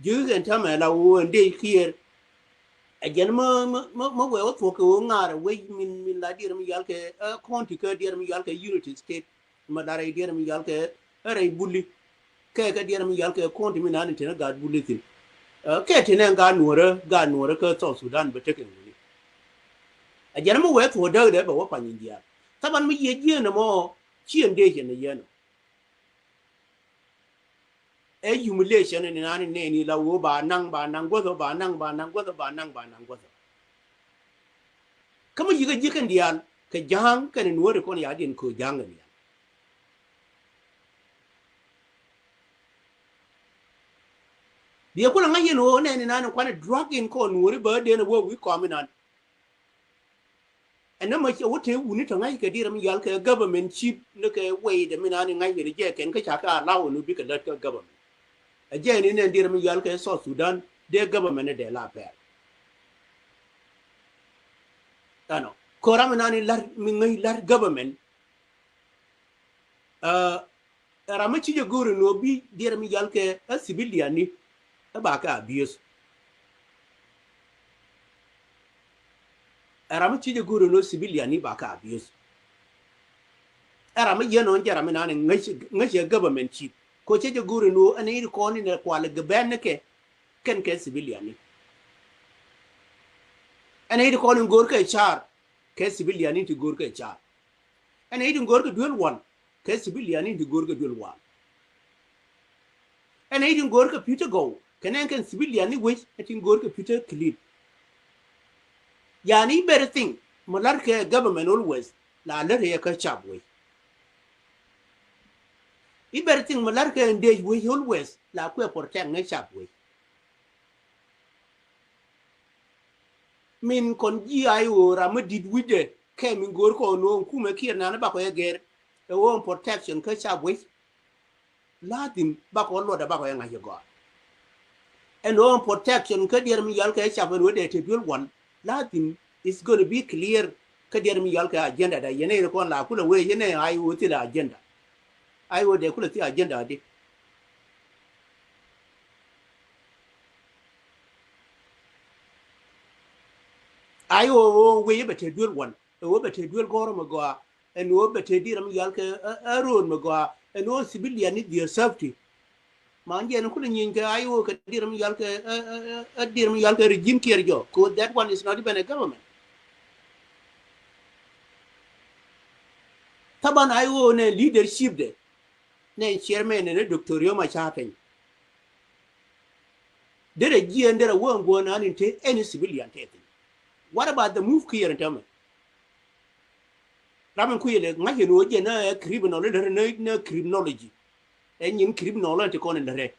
Ji̱ kɛn täämɛ la wä ɛn dee kiɛɛr. A jɛn mä, mä, mä, mä wee wä thuɔ̱k kɛ wä ŋa̱r a wec min, min la diɛɛr mi yɔal kɛ, ɛ, county kä diɛɛr mi yɔal kɛ unity state. Ma la rɛy diɛɛr mi yɔal kɛ, ɛ, rɛy buli. Kɛ, kɛ diɛɛr mi yɔal kɛ county mi naan in teni gaat buli thi̱n. Ɛ, kɛ teni ɛn gaat nuɔrä, gaat nuɔrä kä South Sudan bɛ tekɛ wuni. A jɛn mä wee thuɔ̱k däk dee bɛ wä pany in diaal. Thaban mi yiëë jiɛn ɛmɔ, ci ɛn dee cɛ ni yɛn ɔ. Ɛ humiliation ni naan ni nɛɛni la woo ba naŋ, ba naŋ guɔth ɔ, ba naŋ, ba naŋ guɔth ɔ, ba naŋ, ba naŋ guɔth ɔ. Kä mi yikä ji̱ kɛn diaal kɛ ja̱a̱ŋ kɛn nuɔ̱ɔ̱ri kɔn ya̱diɛn köö ja̱a̱ŋ kɛn diaal. Biɛ kulɛ ŋa̱c yɛn ɣöö nɛɛni naan kuanɛ drug in kɔn nuɔ̱ɔ̱ri bä den ɛ wä wi̱i̱ kɔm inan. Ɛn nä ma cɛ wä tëë wuni tɔ ŋa̱c kɛ diɛɛr mi yɔal kɛ government chip ni kɛ wɛy dɛ mi naan in ŋa̱c kɛ ni jɛ kɛn kä ca kɛ allow ni bikɛ lät kä government. Ɛ jɛ ni nɛn diɛɛr mi yɔal kɛ South Sudan dee government ni dee la pɛr. Ɛnɔ kɔ ram mi naan in lar mi ŋäc lar government. Ɛ, ram mi ci jɛ go̱o̱ri ni wä bi diɛɛr mi yɔal kɛ ɛ civilian ni ɛ ba kɛ abuse. Ɛ ram mi ci jɛ go̱o̱ri ni wä civilian ni ba kɛ abuse. Ɛ ram mi yɛn ɔn jɛ ram mi naan ŋäc, ŋäc ɛ government chip. Ko cɛ jɛ go̱o̱ri ni wä ɛn i̱ kɔn in ɛ kual ɛ gɛ bɛn ni kɛ kɛn kɛ civilian ni. Ɛn i̱ kɔn in go̱o̱r kɛ car kɛ civilian ni ti go̱o̱r kɛ car. Ɛn i̱ ti go̱o̱r kɛ duel wal kɛ civilian in ti go̱o̱r kɛ duel wal. Ɛn i̱ ti go̱o̱r kɛ Peter Gɔw kɛ nɛn kɛn civilian ni wec ɛ ti go̱o̱r kɛ Peter Clip. Yani everything mi lar kɛ government always la lär yɛ kä cap wec. Everything mi lar kɛ ndec wec always la kuɛ protect ni cap wec. Min kɔn ji̱ ay ɣöö ram mi di̱t wi̱cdɛ kɛ min go̱o̱r kɔn ɣöö kumɛ kiɛr nani bakɔ yɛ gɛr ɛ ɣöö protection kä cap wec. Lazim bakɔ luɔtdɛ bakɔ yɛ ŋa̱c yɛ gɔaa. Ɛn ɣöö protection kä diɛɛr mi yɔal kɛ cap ɛn ɣöö dee te duel wal. Lazim it's gonna be clear kä diɛɛr mi yɔal kɛ agenda da yɛn ɛ kɔn la kulɛ wee yɛn ɛ ay ɣöö thilɛ agenda. Ay ɣöö dee kulɛ thil agenda di. Ay ɣöö ɣöö wee bɛ te duel wal. Ɛ ɣöö bɛ te duel gɔ̱rä mi gɔaa. Ɛn ɣöö bɛ te diɛɛr mi yɔal kɛ ɛ, ɛ ro̱o̱n mi gɔaa. Ɛn ɣöö civilian ni their safety. Man jɛn kulɛ nyieeny kɛ ay ɣöö kɛ diɛɛr mi yɔal kɛ, ɛ, ɛ, ɛ, ɛ diɛɛr mi yɔal kɛ regime kiɛr jɔ. Ko that one is not even a government. Thaban ay ɣöö nɛ leadership dɛ. Nɛ chairman nɛ Doctor Riek Machar Teny. Derɛ jiɛn derɛ wä ŋuɔ̱n an in te any civilian te thin. What about the move kiɛr in tɛmɛ? Ram in kui̱ lɛ ŋa̱c in wä jɛ nɛ criminal in lɛ nɛ, nɛ criminology. Ɛ nyin criminal in ti kɔn in lɛ rɛ.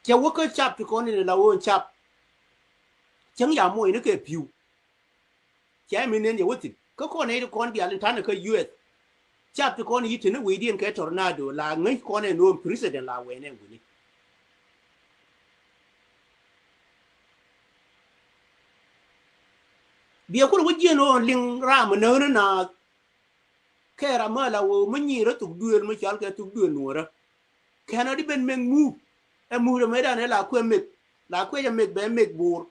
Cɛ wä kä cap ti kɔn in la wä cap. Cäŋ ya moc ni kɛ pi̱w. Cɛ mi nen yɛ wä thi̱n kä kɔn nɛy ti kɔn diaal in ta̱nɛ kä U S. Cap ti kɔn yi̱t ti ni wecdiɛn kɛ tornado la ŋäc kɔn ɛ no̱o̱m president la wɛɛnɛ wuni. Biɛ kun wä jiɛn ɣöö liŋ ram mi näk ni naath. Kɛ ram mi ala wä mi nyiir ɛ thuk duëël mi cɔal kɛ thuk duëël nuɔ̱ɔ̱rä. Kɛn ɔ di ben mɛk muuk. Ɛ muuk ɛ mëëdan ɛ la kuɛ mɛk. La kuɛ jɛ mɛk bɛ mɛk bo̱o̱r.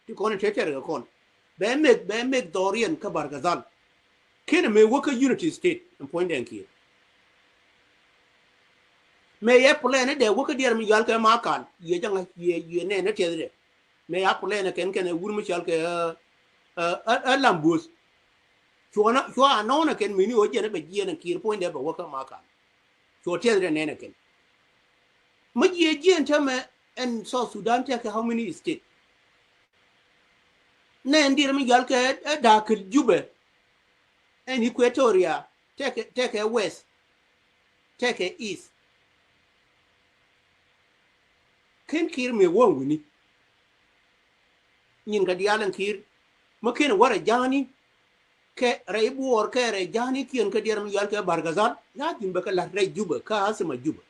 Ti kɔn in te tɛr kɛ kɔn. Bɛ mɛk, bɛ mɛk dhɔriɛn kä Barkazal. Kɛn ɛ mëë wä kä Unity State ɛn puɔ̱nydɛn kiɛ. Mëë yɛ plan ni dɛ wä kä diɛɛr mi yɔal kɛ Makal. Yɛ jɛ ŋa̱c, yɛ, yɛ nɛn ni tiɛthdɛ. Mëë ya plan ni kɛn kɛn ɛ wur mi cɔal kɛ, ɛ, ɛ, ɛ, ɛ Lam Buɔth. Cuɔ na, cuɔ a nɔɔnɛ kɛn mi ni ɣöö jɛn ɛ bɛ jiɛɛn ɛ kiɛ puɔ̱nydɛ bɛ wä kä Makal. Cuɔ tiɛthdɛ nɛn ɛ kɛn. Mi jiɛ jiɛn täämɛ ɛn South Sudan tekɛ how many state? Nɛn diɛɛr mi yɔal kɛ ɛ Daakil Jubɛ. Ɛn Equatoria tekɛ, tekɛ West. Tekɛ East. Ken Kiir mi wä wuni. Nyin kɛ diaal ɛn Kiir. Mi ken wä rɛ ja̱a̱ni. Kɛ rɛy Buɔɔr kɛ rɛy ja̱a̱ni kiɛn kä diɛɛr mi yɔal kɛ Barkazal. Lazim bɛ kɛ la̱t rɛy Jubɛ kä asima Jubɛ.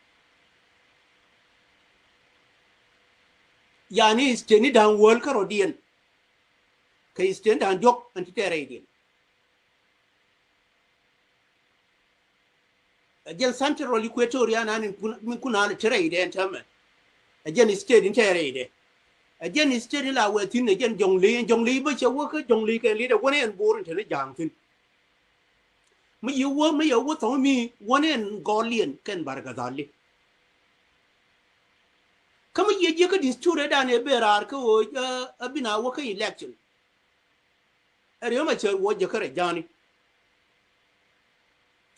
Yani state ni da̱ŋ wäl kä rɔ̱diɛn. Kɛ state ni da̱ŋ diɔ̱k ɛn ti tɛɛrɛydiɛn. Ɛ jɛn Central Equatoria nan in kun, min kun an te rɛydɛ ɛn täämɛ. Ɛ jɛn state in te rɛydɛ. Ɛ jɛn state in la wee thi̱n ɛ jɛn Jonglei, ɛn Jonglei bä cɛ wä kä Jonglei kɛn li̱t ɛ wänɛ ɛn Bor in te ni Ja̱a̱ŋ thi̱n. Mi yi wä, mi yɛ wä thɔ̱ŋ mi wänɛ ɛn Gɔliɛn kɛn Barkadhali. Kä mi yiëë jiäkä distur ëëdan ëë ben raar kä ɣöö, ɛ, ɛ bi na wä kä election. Ɛ Riek Machar wä jäkä rɛ ja̱a̱ni.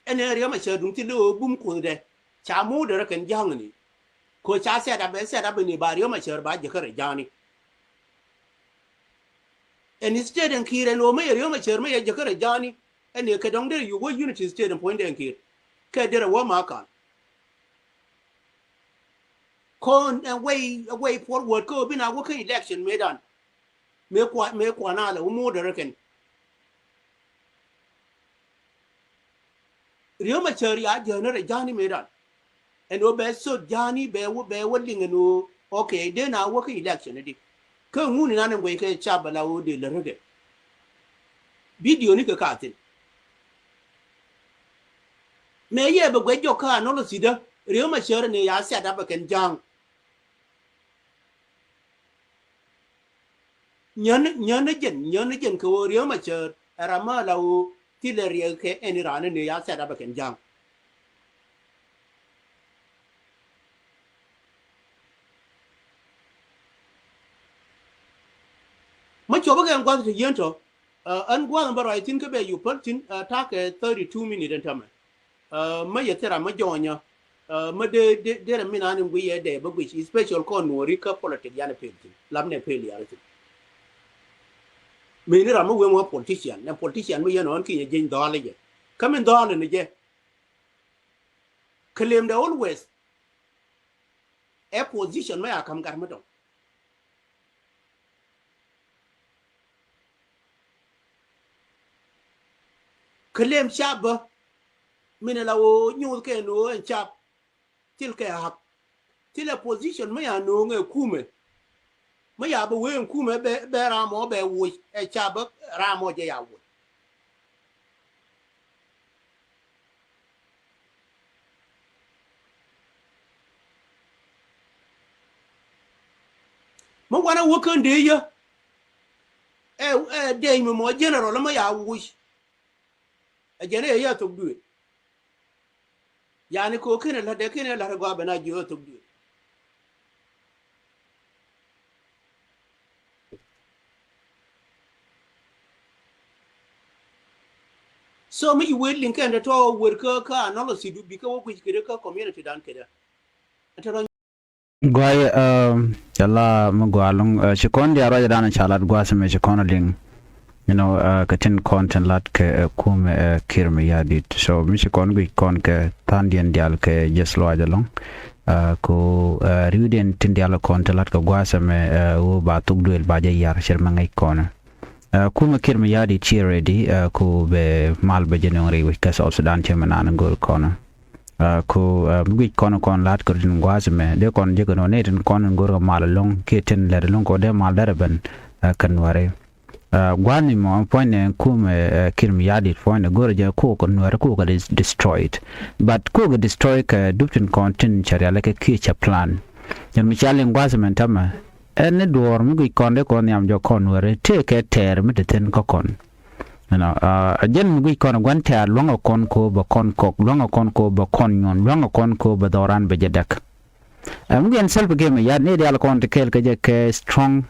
Ɛn ɛ Riek Machar duŋ thil ɣöö bum kuothdɛ ca muudɛ rɛ kɛn ja̱a̱ŋni. Kɛ ɣöö ca set up, ɛ set up ni ba Riek Machar ba jäkä rɛ ja̱a̱ni. Ɛn state ɛn Kiir ɛn ɣöö mi yɛ Riek Machar mi yɛ jäkä rɛ ja̱a̱ni. Ɛn ɛ kɛ dɔ̱ŋ derɛ yuk wä unity state ɛn puɔ̱nydɛ ɛn Kiir. Kɛ derɛ wä Makal. Kɔn ɛ way, ɛ way forward kä ɣöö bi na wä kä election mëëdan. Mëë kua, mëë kuan a lɛ wä muudɛ rɛ kɛn. Riek Machar ya jäänä rɛ ja̱a̱ni mëëdan. Ɛn ɣöö bɛ thot ja̱a̱ni bɛ wä, bɛ wä liŋ ɛn ɣöö, okay, dee na wä kä election di. Kä ŋun inan ɛn guɛy kɛ cap ala ɣöö dee lät rɛ kɛ. Video ni kɛ ka thi̱n. Mëë yɛ bɛ guɛc jɔk kä analysis dä, Riek Machar ni ya set up ɛ kɛn ja̱a̱ŋ. Nyän, nyän ni jɛn, nyän ni jɛn kɛ ɣöö Riek Machar ɛ ram mi ala ɣöö thilɛ riɛk kɛ ɛn raan ni ya set up ɛ kɛn ja̱a̱ŋ. Mi cuɔpä kɛ ɛn gua̱th ti yien tɔ, ɛ, ɛn gua̱th ɛn bä ruac thi̱n kä bɛ yuk päl thi̱n, ɛ, ta̱a̱ kɛ thirty two minute ɛn tämɛ. Ɛ, mä yɛ thil ram mä jɔɔnyä. Ɛ, mä dee, dee, dee rɛ min an in guic yɛ dee bä guic, especial kɔn nuɔri kä politic yan ɛ pel thi̱n. Lam nɛ pel yar thi̱n. Mëë ni ram mä wee mɔ politician, nɛ politician mä yɛn ɣän kinyɛ jieny dhɔaal jɛ. Kä min dhɔaal ni jɛ. Claim dɛ always. Ɛ position mä ya ka̱m gat mä dɔ̱ŋ. Claim cap bä. Min ɛ la ɣöö nyoth kɛ ɛn ɣöö ɛn cap. Thil kɛ hak. Thilɛ position mi ya no̱o̱ŋ ɛ kumɛ. Mi ya bä wee ɛn kumɛ bɛ, bɛ ram ɔ bɛ woc ɛ cap bä ram ɔ jɛ ya woc. Mi wanɛ wä kän dee yä. Ɛ, ɛ, dee mi mɔ general mi ya woc. Ɛ jɛn ɛ yɛ thok duëë. Yani ko kene la de kene la de gɔaa bɛ na jiö thok duëë. So mi ci wee liŋ kɛn te tɔ wer kä, kä analysis du bi kä wä guic kede kä community dan kede. Te rɔ Guay, um, cɛ la mi gɔaa ɛlɔ̱ŋ, uh, ci kɔn diaal ruacɛ dan ca lat gua̱a̱th mɛ ci kɔn a liŋ. You know, uh, kɛ tin kɔn tin lat kɛ, uh, kumɛ, uh, Kiir Mayardit. So mi ci kɔn guic kɔn kɛ tha̱a̱ŋdiɛn diaal kɛ jɛth lɔaac ɛlɔ̱ŋ. Uh, ko, uh, riwdiɛn tin diaal kɔn tin lat kɛ gua̱a̱th mɛ, uh, wä ba thuk duël ba jɛ yar cir mɛ ŋäc kɔn. Uh, kumɛ Kiir Mayardit ci ready, uh, ko bɛ mal bɛ jɛ nöŋ rɛy wec kä South Sudan cir mɛ naan go̱o̱r kɔn. Uh, ko, uh, mi guic kɔn kɔn lat kɛ tin gua̱a̱th mɛ dee kɔn jɛ kɛ nɔ ne tin kɔn in go̱o̱r kɛ mal ɛlɔ̱ŋ kiɛ tin lɛt ɛlɔ̱ŋ ko dee mal dɛrɛ ben, uh, kɛ Nuäri. Uh, gua̱a̱th ni mɔ puɔ̱ny ni kumɛ, uh, Kiir Mayardit puɔ̱ny ni go̱o̱r jɛ ko kɛ Nuäri ko kɛ dis-, destroyed. But ko kɛ destroy kɛ dup tin kɔn tin cɛ rial kɛ kiɛ cɛ plan. Jɛn mi cia liŋ gua̱a̱th mɛ tämɛ. Ɛn ni duɔ̱ɔ̱r mi guic kɔn dee kɔn nhiam jɔk kɔn Nuäri tëë kɛ tɛɛr mi te thi̱n kä kɔn. You know, uh, jɛn mi guic kɔn gua̱n tɛ̈r luäŋ a kɔn ko bɛ kɔn kɔk, luäŋ a kɔn ko bɛ kɔn nyuɔn, luäŋ a kɔn ko bɛ dhɔran bɛ jɛ däk. Ɛ mi guiɛn Salva Kiir Mayardit ni diaal kɔn ti kɛɛl kɛ jɛ kɛ strong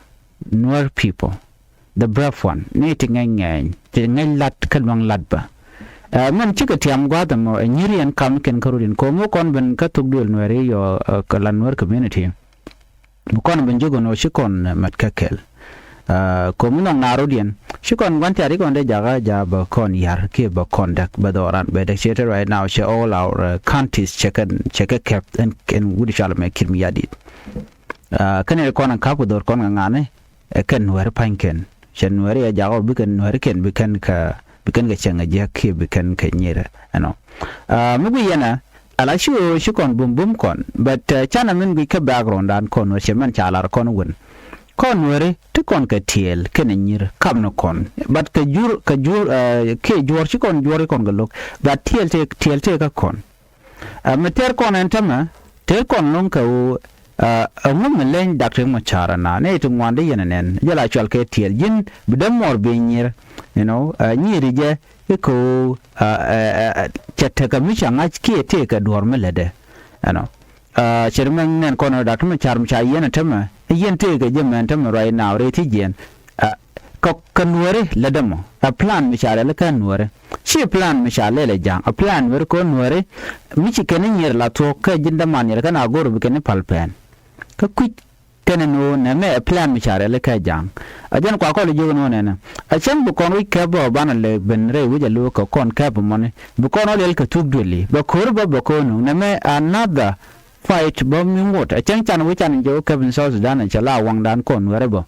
Nuer people, the brave one, ni ti ŋɛny ŋɛny, ti ŋɛny lat kä luäŋ lat bä. Ɛ mɛn cikɛ tiam gua̱a̱th ɛmɔ ɛ nyiri ɛn kam kɛn kä rut in ko mi kɔn ben kä thuk duël Nuɛri yɔ, ɛ, kɛ la Nuer community. Mi kɔn ben jiök ɛn ɣöö ci kɔn, eh, mɛt kä kɛl. Ah, komi nhɔk naar rot yɛn ci kɔn gua̱n tiaat ci kɔn dee jakä ja̱ bɛ kɔn ya̱r kiɛ bɛ kɔn däk bɛ dhɔran bɛ däk ciɛ te right now cɛ all our, eh, counties cɛ kɛn, cɛ kɛ kɛp ɛn, ɛn wut cual mɛ Kiir Mayardit. Ah, kɛn ɛ kɔn ɛn ka̱p kɛ dho̱r kɔn kɛ ŋa̱ni ɛ kɛn Nuäri pa̱nykɛn. Cɛ Nuäri ɛ jakä bikɛn Nuäri kɛn bikɛn kɛ, bikɛn kɛ cäŋ ɛ jiäk kiɛ bikɛn kɛ nyir ɛnɔ. Ah, mi gui yɛn ɛ Ala ci ɣöö ci kɔn bum bum kɔn. But, uh, canɛ min guic kä background dan kɔn wä cɛ mɛn ca lar kɔn wän. Kɔn Nuäri ti kɔn kɛ tiɛɛl kɛnɛ nyir kap ni kɔn. But kɛ jur, kɛ jur, uh, kiɛ juɔr ci kɔn juɔr ci kɔn kɛ lo̱k. But tiɛɛl tëë, tiɛɛl tëë kä kɔn. Ɛ mi tɛr kɔn ɛn tämɛ tɛr kɔn lo̱ŋ kɛ ɣöö ɛ ŋu mi leny Dak Riek Machar ɛna nɛy ti ŋuan di yɛn ɛnɛn jɛ la cual kɛ tiɛɛl ji̱n bi dee muɔɔr bi nyier. You know, ɛ nyieri jɛ i̱ kɛ ɣöö ɛ cɛ tekɛ mi ca ŋa̱c kiɛ tëëkɛ duɔ̱ɔ̱r mi lätdɛ. Ɛnɔ cɛ ri mɛn nɛn kɔn ɛ Dak Riek Machar mi ca yɛn ɛ tämɛ yɛn tëëkɛ jɛ mɛn tämɛ ruac naaw rɛy ti jiɛn. Kä kä nuääri lätdɛ mɔ ɛ plan mi ca rɛl kä nuääri. Ci plan mi ca lɛl ɛ ja̱a̱ŋ ɛ plan nuääri kɛ nuääri. Mi ci kɛn i̱ nyier la thuɔ̱k kä ji̱n däman nyier kä na go̱r bi kɛn i̱ pal pɛn. Kä kui̱c kɛn in ɣöö nɛmɛ ɛ plan mi ca rɛl kä ja̱a̱ŋ. Ɛ jɛn kua kɔl i̱ jiök in ɣöö nɛnɛ ɛ cäŋ bi kɔn wi̱c kɛp bä banɛ lɛ ben rɛy wi̱c ɛ lo̱o̱k kɛ kɔn kɛp mɔni bi kɔn ɣä liɛl kɛ thuk duëli bɛ ko̱ri bä bɛ ko̱r nöŋ nɛmɛ another fight bä mi ŋot ɛ cäŋ can wi̱c can in jɛ wä kɛp in South Sudan in cɛ la waŋdan kɔn nuɛrɛ bä.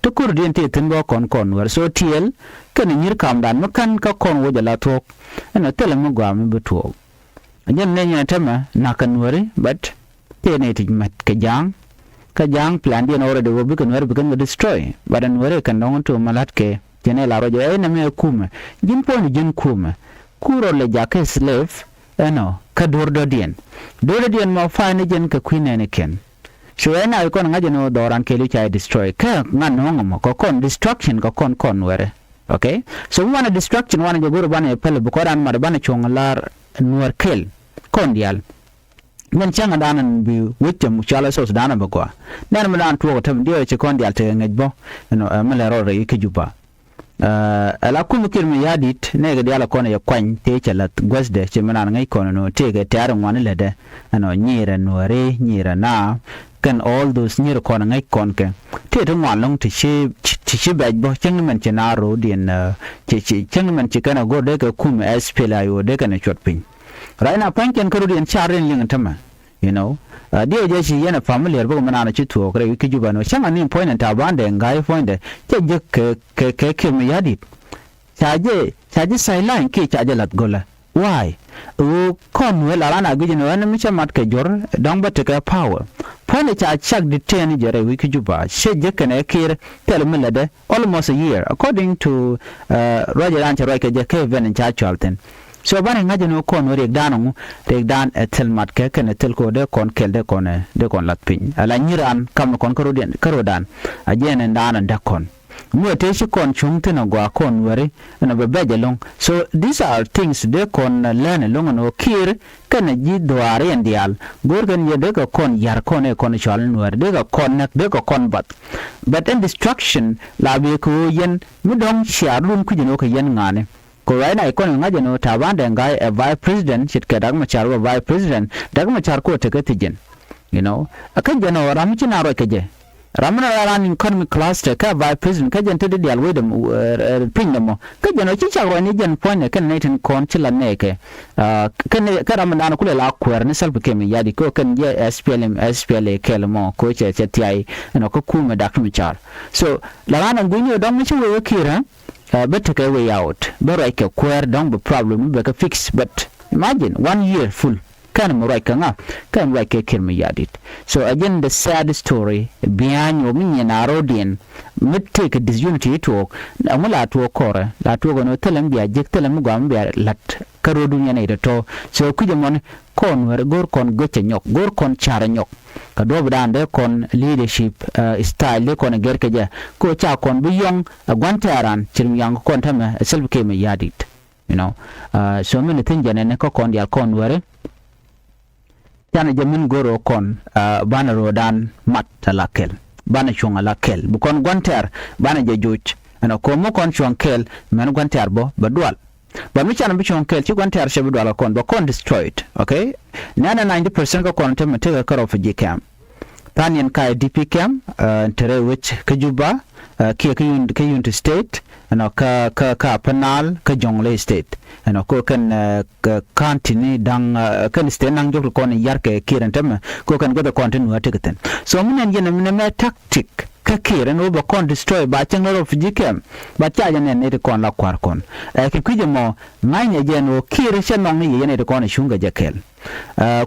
Ti ko̱r diɛn ti thi̱n bä kɔn kɔn nuɛrɛ so tiɛɛl kɛn in nyi̱r kamdan mi ka̱n kä kɔn woc ala thuɔ̱k. Ɛn a thilɛ mi gɔaa mi bi tuɔɔk. Ɛ jɛn nɛy nyɛ tɛmɛ na̱k kɛ nuɛri but tëë nɛy tic mät kɛ ja̱a̱ŋ. Kä ja̱a̱ŋ plan diɛn already wä bikɛ nuɛri bikɛn kɛ destroy but ɛ nuɛri kɛn dɔ̱ŋ tuɔɔk mi la̱t kɛ. Cɛ nɛy la ruac ɛ nɛmɛ ɛ kumɛ ji̱n puɔ̱ny ji̱n kumɛ. Ku rɔ lɛ jakä slave ɛnɔ kä duɔ̱r dɔ̱diɛn. Duɔ̱r dɔ̱diɛn mɔ fa̱a̱ ni jɛn kɛ kui̱ nɛɛnikiɛn. So ɛn a kɔn ŋa̱c ɛn ɣöö dhɔran kɛɛliw ca destroy kä ŋa̱n nɔ̱ɔ̱ŋ ɛmɔ kɛ kɔn destruction kɛ kɔn kɔn nuɛrɛ. Okay. So mi wanɛ destruction wanɛ jɛ go̱r banɛ jɛ pɛl bi kɔdan mat banɛ cuɔ̱ŋ lar nuɛr kɛl kɔn diaal. Nɛn cäŋ dan bi wec cɛ mu cɔal ɛ South Sudan bi gɔaa. Nɛn mi dan tuɔɔk tɛm diɛ ci kɔn diaal tekɛ ŋäc bɔ. Ɛnɔ ɛ mi lɛ rɔɔd rɛy kä Juba. Ɛ la kum Kiir Mayardit nɛɛkɛ diaal kɔn yɛ kuany tëë cɛ lath guäthdɛ ci mi naan ŋäc kɔn nɔ tëëkɛ tɛ̈r ŋuan lätdɛ. Ɛnɔ nyiirɛ nuääri nyiirɛ na kɛn all those nyiirɛ kɔn ŋäc kɔn kɛ tëë ti ŋuan lo̱ŋ ti ci ti ci bɛc bä cäŋ ni mɛn ci naar ro̱o̱diɛn. Ci ci cäŋ ni mɛn ci kɛn a go̱r dee kɛ kum SPLA-IO dee kɛn a cuɔt piny. Right now pua̱nykiɛn kä ro̱o̱diɛn car riɛn liŋ tämɛ. You know, diɛ jɛ ci yɛn a familiar bä kɛ mi naan ci thuɔɔk rɛy wi̱c kä Juba nɔ cäŋ a ni puɔ̱nydɛ ta̱a̱ bandɛ ŋa̱c puɔ̱nydɛ. Cɛ jek kɛ kɛ kɛ Kiir Mayardit. Ca jɛ ca jɛ sideline kiɛ ca jɛ lath go̱lä. Why? Ɣöö kɔn wee la ran a guic ni ɣän mi cä mat kɛ jɔr dɔ̱ŋ bä tekɛ power. Puɔ̱nydɛ ca cak detain jɛ rɛy wi̱c kä Juba cɛ jek kɛnɛ Kiir thil mi lätdɛ almost a year according to ruacɛ ran cɛ ruac kɛ jɛ kɛ event in ca cual thi̱n. So banɛ ŋa̱c ɛn ɣöö kɔn wee riɛkdan ɛŋu riɛkdan ɛ thil mat kɛ kɛnɛ thil ko̱ dee kɔn kɛl dee kɔn dee kɔn lath piny ala nyi̱r an kam ni kɔn kä ro̱diɛn kä ro̱dan. A jɛ ɛn ɛn dan ɛn däk kɔn. Mi wä tëë ci kɔn cuŋ thi̱n agɔaa kɔn weri ɛn a bɛ bɛc ɛlɔ̱ŋ. So these are things dee kɔn learn ɛlɔ̱ŋ ɛn ɣöö Kiir kɛnɛ ji̱ dhuaar yɛn diaal go̱o̱r kɛn yɛ dee kɛ kɔn ya̱r kɔn ɛ kɔn cɔal ni nuɛɛr dee kɛ kɔn näk dee kɛ kɔn bath. But ɛn destruction la bee kɛ ɣöö yɛn mi dɔ̱ŋ ciaar lun kui̱c ɛn ɣöö kɛ yɛn ŋa̱a̱ni. Kɛ right now kɔn ŋa̱c ɛn ɣöö Taban Deng Gai ɛ vice president ce̱tkɛ Dak Machar wä vice president Dak Machar kɛ wä tekɛ thi̱ji̱n. You know, kä jɛn ɔ ram mi ci na ruac kɛ jɛ. Ram mi na la ran economic cluster kä vice president kä jɛn te di dial wecdɛ piny dɛ mɔ kä jɛn ɔ ci cak ruac ni jɛn puɔ̱nydɛ kɛn nɛy tin kɔn ci la nɛɛkɛ. Kä ram mi dan kulɛ la kuɛɛr ni Salva Kiir Mayardit kä kɛn jɛ SPLM SPLA kɛl mɔ kä cɛ cɛ thiay. Ɛn ɔ kä kumɛ Dak Machar. So la ran ɛn gui̱ni ɔ dɔ̱ŋ mi ci wee wä Kiir ɛ bä tekɛ way out bä ruac kɛ kuɛɛr dɔ̱ŋ bɛ problem mi bɛ kɛ fix. But imagine one year full kɛn mi ruac kɛ ŋa? Kɛn mi ruac kɛ Kiir Mayardit. So ɛ jɛn the sad story behind wä mi nyin a ro̱diɛn mi tekɛ disunity tuɔɔk. Ɛŋu la tuɔɔk kɔrɛ la tuɔɔk ɛn ɣöö thilɛ mi bia jek thilɛ mi gɔaa mi bia la̱t kä ro̱du nyɛn ɛ tɔ̱tɔ̱. So kui̱c ɛmɔni kɔn wɛr go̱r kɔn göcä nyɔk go̱r kɔn carɛ nyɔk. Kɛ duɔ̱ɔ̱pdan dee kɔn leadership style dee kɔn ɛ gɛr kɛ jɛ. Kɛ ɣöö ca kɔn bi yɔ̱ŋ ɛ gua̱n tɛ̈ran ci rim yɔ̱ŋ kɔn tämɛ ɛ Salva Kiir Mayardit. You know, so mini thi̱n jɛn ɛn kä kɔn diaal kɔn weri. Canɛ jɛ min go̱r ɣöö kɔn banɛ ro̱o̱dan mat ala kɛl banɛ cuɔ̱ŋ ala kɛl bi kɔn gua̱n tɛ̈r banɛ jɛ joc. Ɛn ɔ ko̱o̱m mi kɔn cuɔ̱ŋ kɛl mɛn gua̱n tɛ̈r bä bɛ dual. But mi can bi cuɔ̱ŋ kɛl ci gua̱n tɛ̈r cɛ bi dual kɛ kɔn bɛ kɔn destroyed. Okay. Nɛnɛ ninety percent kä kɔn te mi tekɛ kä refugee camp. Than yɛn ka I D P camp te rɛy wec kä Juba kiɛ kä Unity State. Ɛnɔ kä kä kä Upper Nile kä Jonglei State. Ɛnɔ ko kɛn county ni da̱ŋ kɛn state naŋ jɔk ti kɔn yar kɛ Kiir ɛn tämɛ ko kɛn guäth kɔn ti nuɛ ti kɛ thi̱n. So mi nɛn yɛn mi nɛ mɛ tactic kä Kiir ɛn wä bɛ kɔn destroy ba cäŋ lɛ refugee camp. Ba ca jɛ nɛn ni ti kɔn la kua̱r kɔn. Ɛ kɛ kui̱c ɛmɔ ŋa̱cnɛ jɛ ɛn wä Kiir cɛ nɔŋ ni yɛ yɛn ni ti kɔn cuŋ kɛ jɛ kɛl.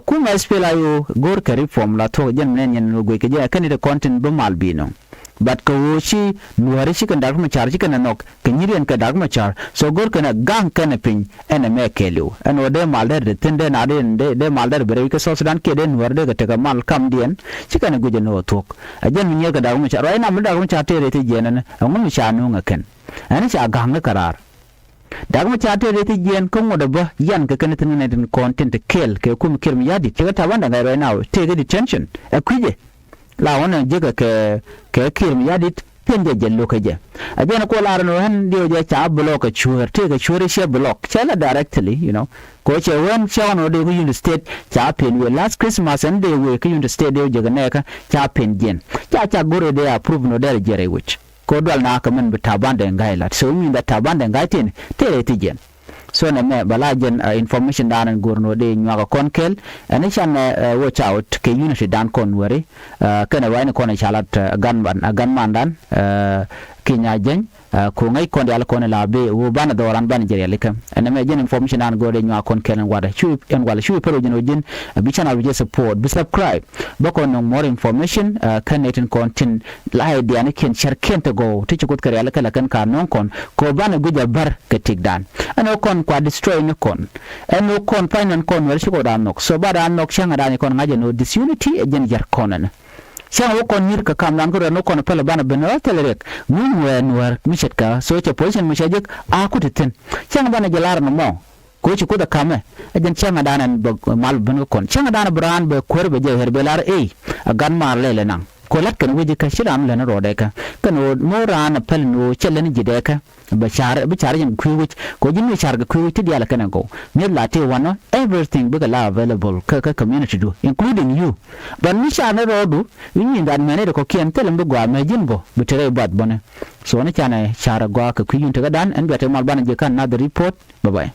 Kumɛ SPLA-IO go̱o̱r kɛ reform la thuɔ̱k jɛn mi nɛn yɛn wä guic kɛ jɛ kɛn ni ti kɔn tin bä mal bi nɔŋ. But kɛ ɣöö ci Nuääri ci kɛn Dak Macar ci kɛn ɛ nhɔk kɛ nyiriɛn kɛ Dak Macar. So go̱r kɛn ɛ ga̱ŋ kɛn ɛ piny ɛn ɛmɛ kɛɛliw. Ɛn ɣöö dee mal dɛr dee thi̱n dee na dee dee mal dɛr bi rɛy wi̱c kä South Sudan kiɛ dee Nuääri dee kɛ tekɛ mal kamdiɛn ci kɛn ɛ guic ɛn ɣöö thuɔ̱k. Ɛ jɛn mi nyier kɛ Dak Macar ruac nam mi Dak Macar tëë rɛy thi̱n jiɛn ɛn ɛ ŋun mi ca nuŋ ɛ kɛn. Ɛn ca ga̱ŋ ni kɛ raar. Dak Macar tëë rɛy thi̱n jiɛn kä ŋuɔ̱t ɛ bä yan kɛ kɛn thi̱n kɛn tin kɔn tin te kɛɛl kɛ kum Kiir Mayardit. Cɛ kɛ Taban Deng Gai ruac nam tëë kɛ detention ɛ kui̱cɛ. La ɣɔn ɛ jiäkä kɛ kɛ Kiir Mayardit piɛn jɛ jɛ lo̱k kɛ jɛ. A jɛn kuɔ lar ni ɣän diɛw jɛ ca block kɛ cuäär tëë kɛ cuäär ciɛ block cɛ la directly, you know. Kɛ cɛ ɣän cɛ ɣɔn ɣän dee kä Unity State ca piɛn wiee last Christmas ɛn dee wee kä Unity State dee jɛ kɛ nɛɛkä ca piɛn jiɛn. Ca ca go̱r ɛ dee approve ni ɣän dee jɛ rɛy wi̱c. Kɛ dual na kɛ mɛn bi Taban Deng Gai lat. So mi that Taban Deng Gai tin tëë rɛy thi̱n jiɛn. So nɛ mɛ bɛ la jɛn information dan ɛn go̱r ni ɣän dee nyuak ɛ kɔn kɛl. Ɛn can ɛ watch out kɛ unity dan kɔn weri. Kɛn ɛ ruac ni kɔn ɛ ca lat ɛ gan man ɛ gan man dan. Kinya jɛny. Ku ŋäc kɔn dial kɔn ɛ la bi wu banɛ dhɔran banɛ jɛ rialikä. Ɛn mɛ jɛn information dan go̱r dee nyuak kɔn kɛl ɛn wadɛ cu ɛn wal cu pɛr wu jɛn wu jɛn. Bi channel bi jɛ support bi subscribe. Bä kɔn nɔŋ more information kɛn nɛ tin kɔn tin la idea ni kiɛn cɛr kiɛn te gɔw ti ci kuth kɛ rialikä la kɛn ka nɔŋ kɔn. Kɛ banɛ guic a bär kɛ tik dan. Ɛn ɔ kɔn kua destroy ni kɔn. Ɛn ɔ kɔn pany nan kɔn wɛr ci kɔ dan nhɔk. So ba dan nhɔk cäŋ a dan kɔn ŋa̱c ɛn ɔ disunity ɛ jɛn yɛr kɔn ɛn. Cäŋ wä kɔn nyir kɛ kam dan kä ruɛn wä kɔn pɛl banɛ ben ɔ thil riɛk. Ŋuny wɛɛn wɛr mi ce̱tkɛ so cɛ position mi cɛ jek a kut ti thi̱n. Cäŋ banɛ jɛ lar ni mɔ. Kɛ wä ci kuth ɛ kamɛ ɛ jɛn cäŋ a dan ɛn bä mal ben kä kɔn cäŋ a dan bä raan bɛ kuer bɛ jɛ ɣer bɛ lar ey. A gan maar lɛl ɛ naŋ. Kɛ wä lat kɛn wec kä ci raan lɛn rɔɔdɛ kä kɛn wä mɔ raan ɛ pɛl ni wä cɛ lɛn ji̱dɛ kä. Bɛ car bi car jɛn kui̱ wi̱c kɛ ji̱n mi car kɛ kui̱ wi̱c ti diaal kɛn ɛ gɔw. Mi̱eth la ti wanɔ everything bikɛ la available kä kä community du including you. But mi car ni rɔɔdu wi̱c nyin that mɛn ri kɔkiɛn thilɛ mi bi gɔaa mɛ ji̱n bɔ bi ti rɛy buath bɔni. So ni canɛ car ɛ gɔaa kɛ kui̱ yun tekä dan ɛn bia te mal banɛ ji̱ kan another report. Bye bye.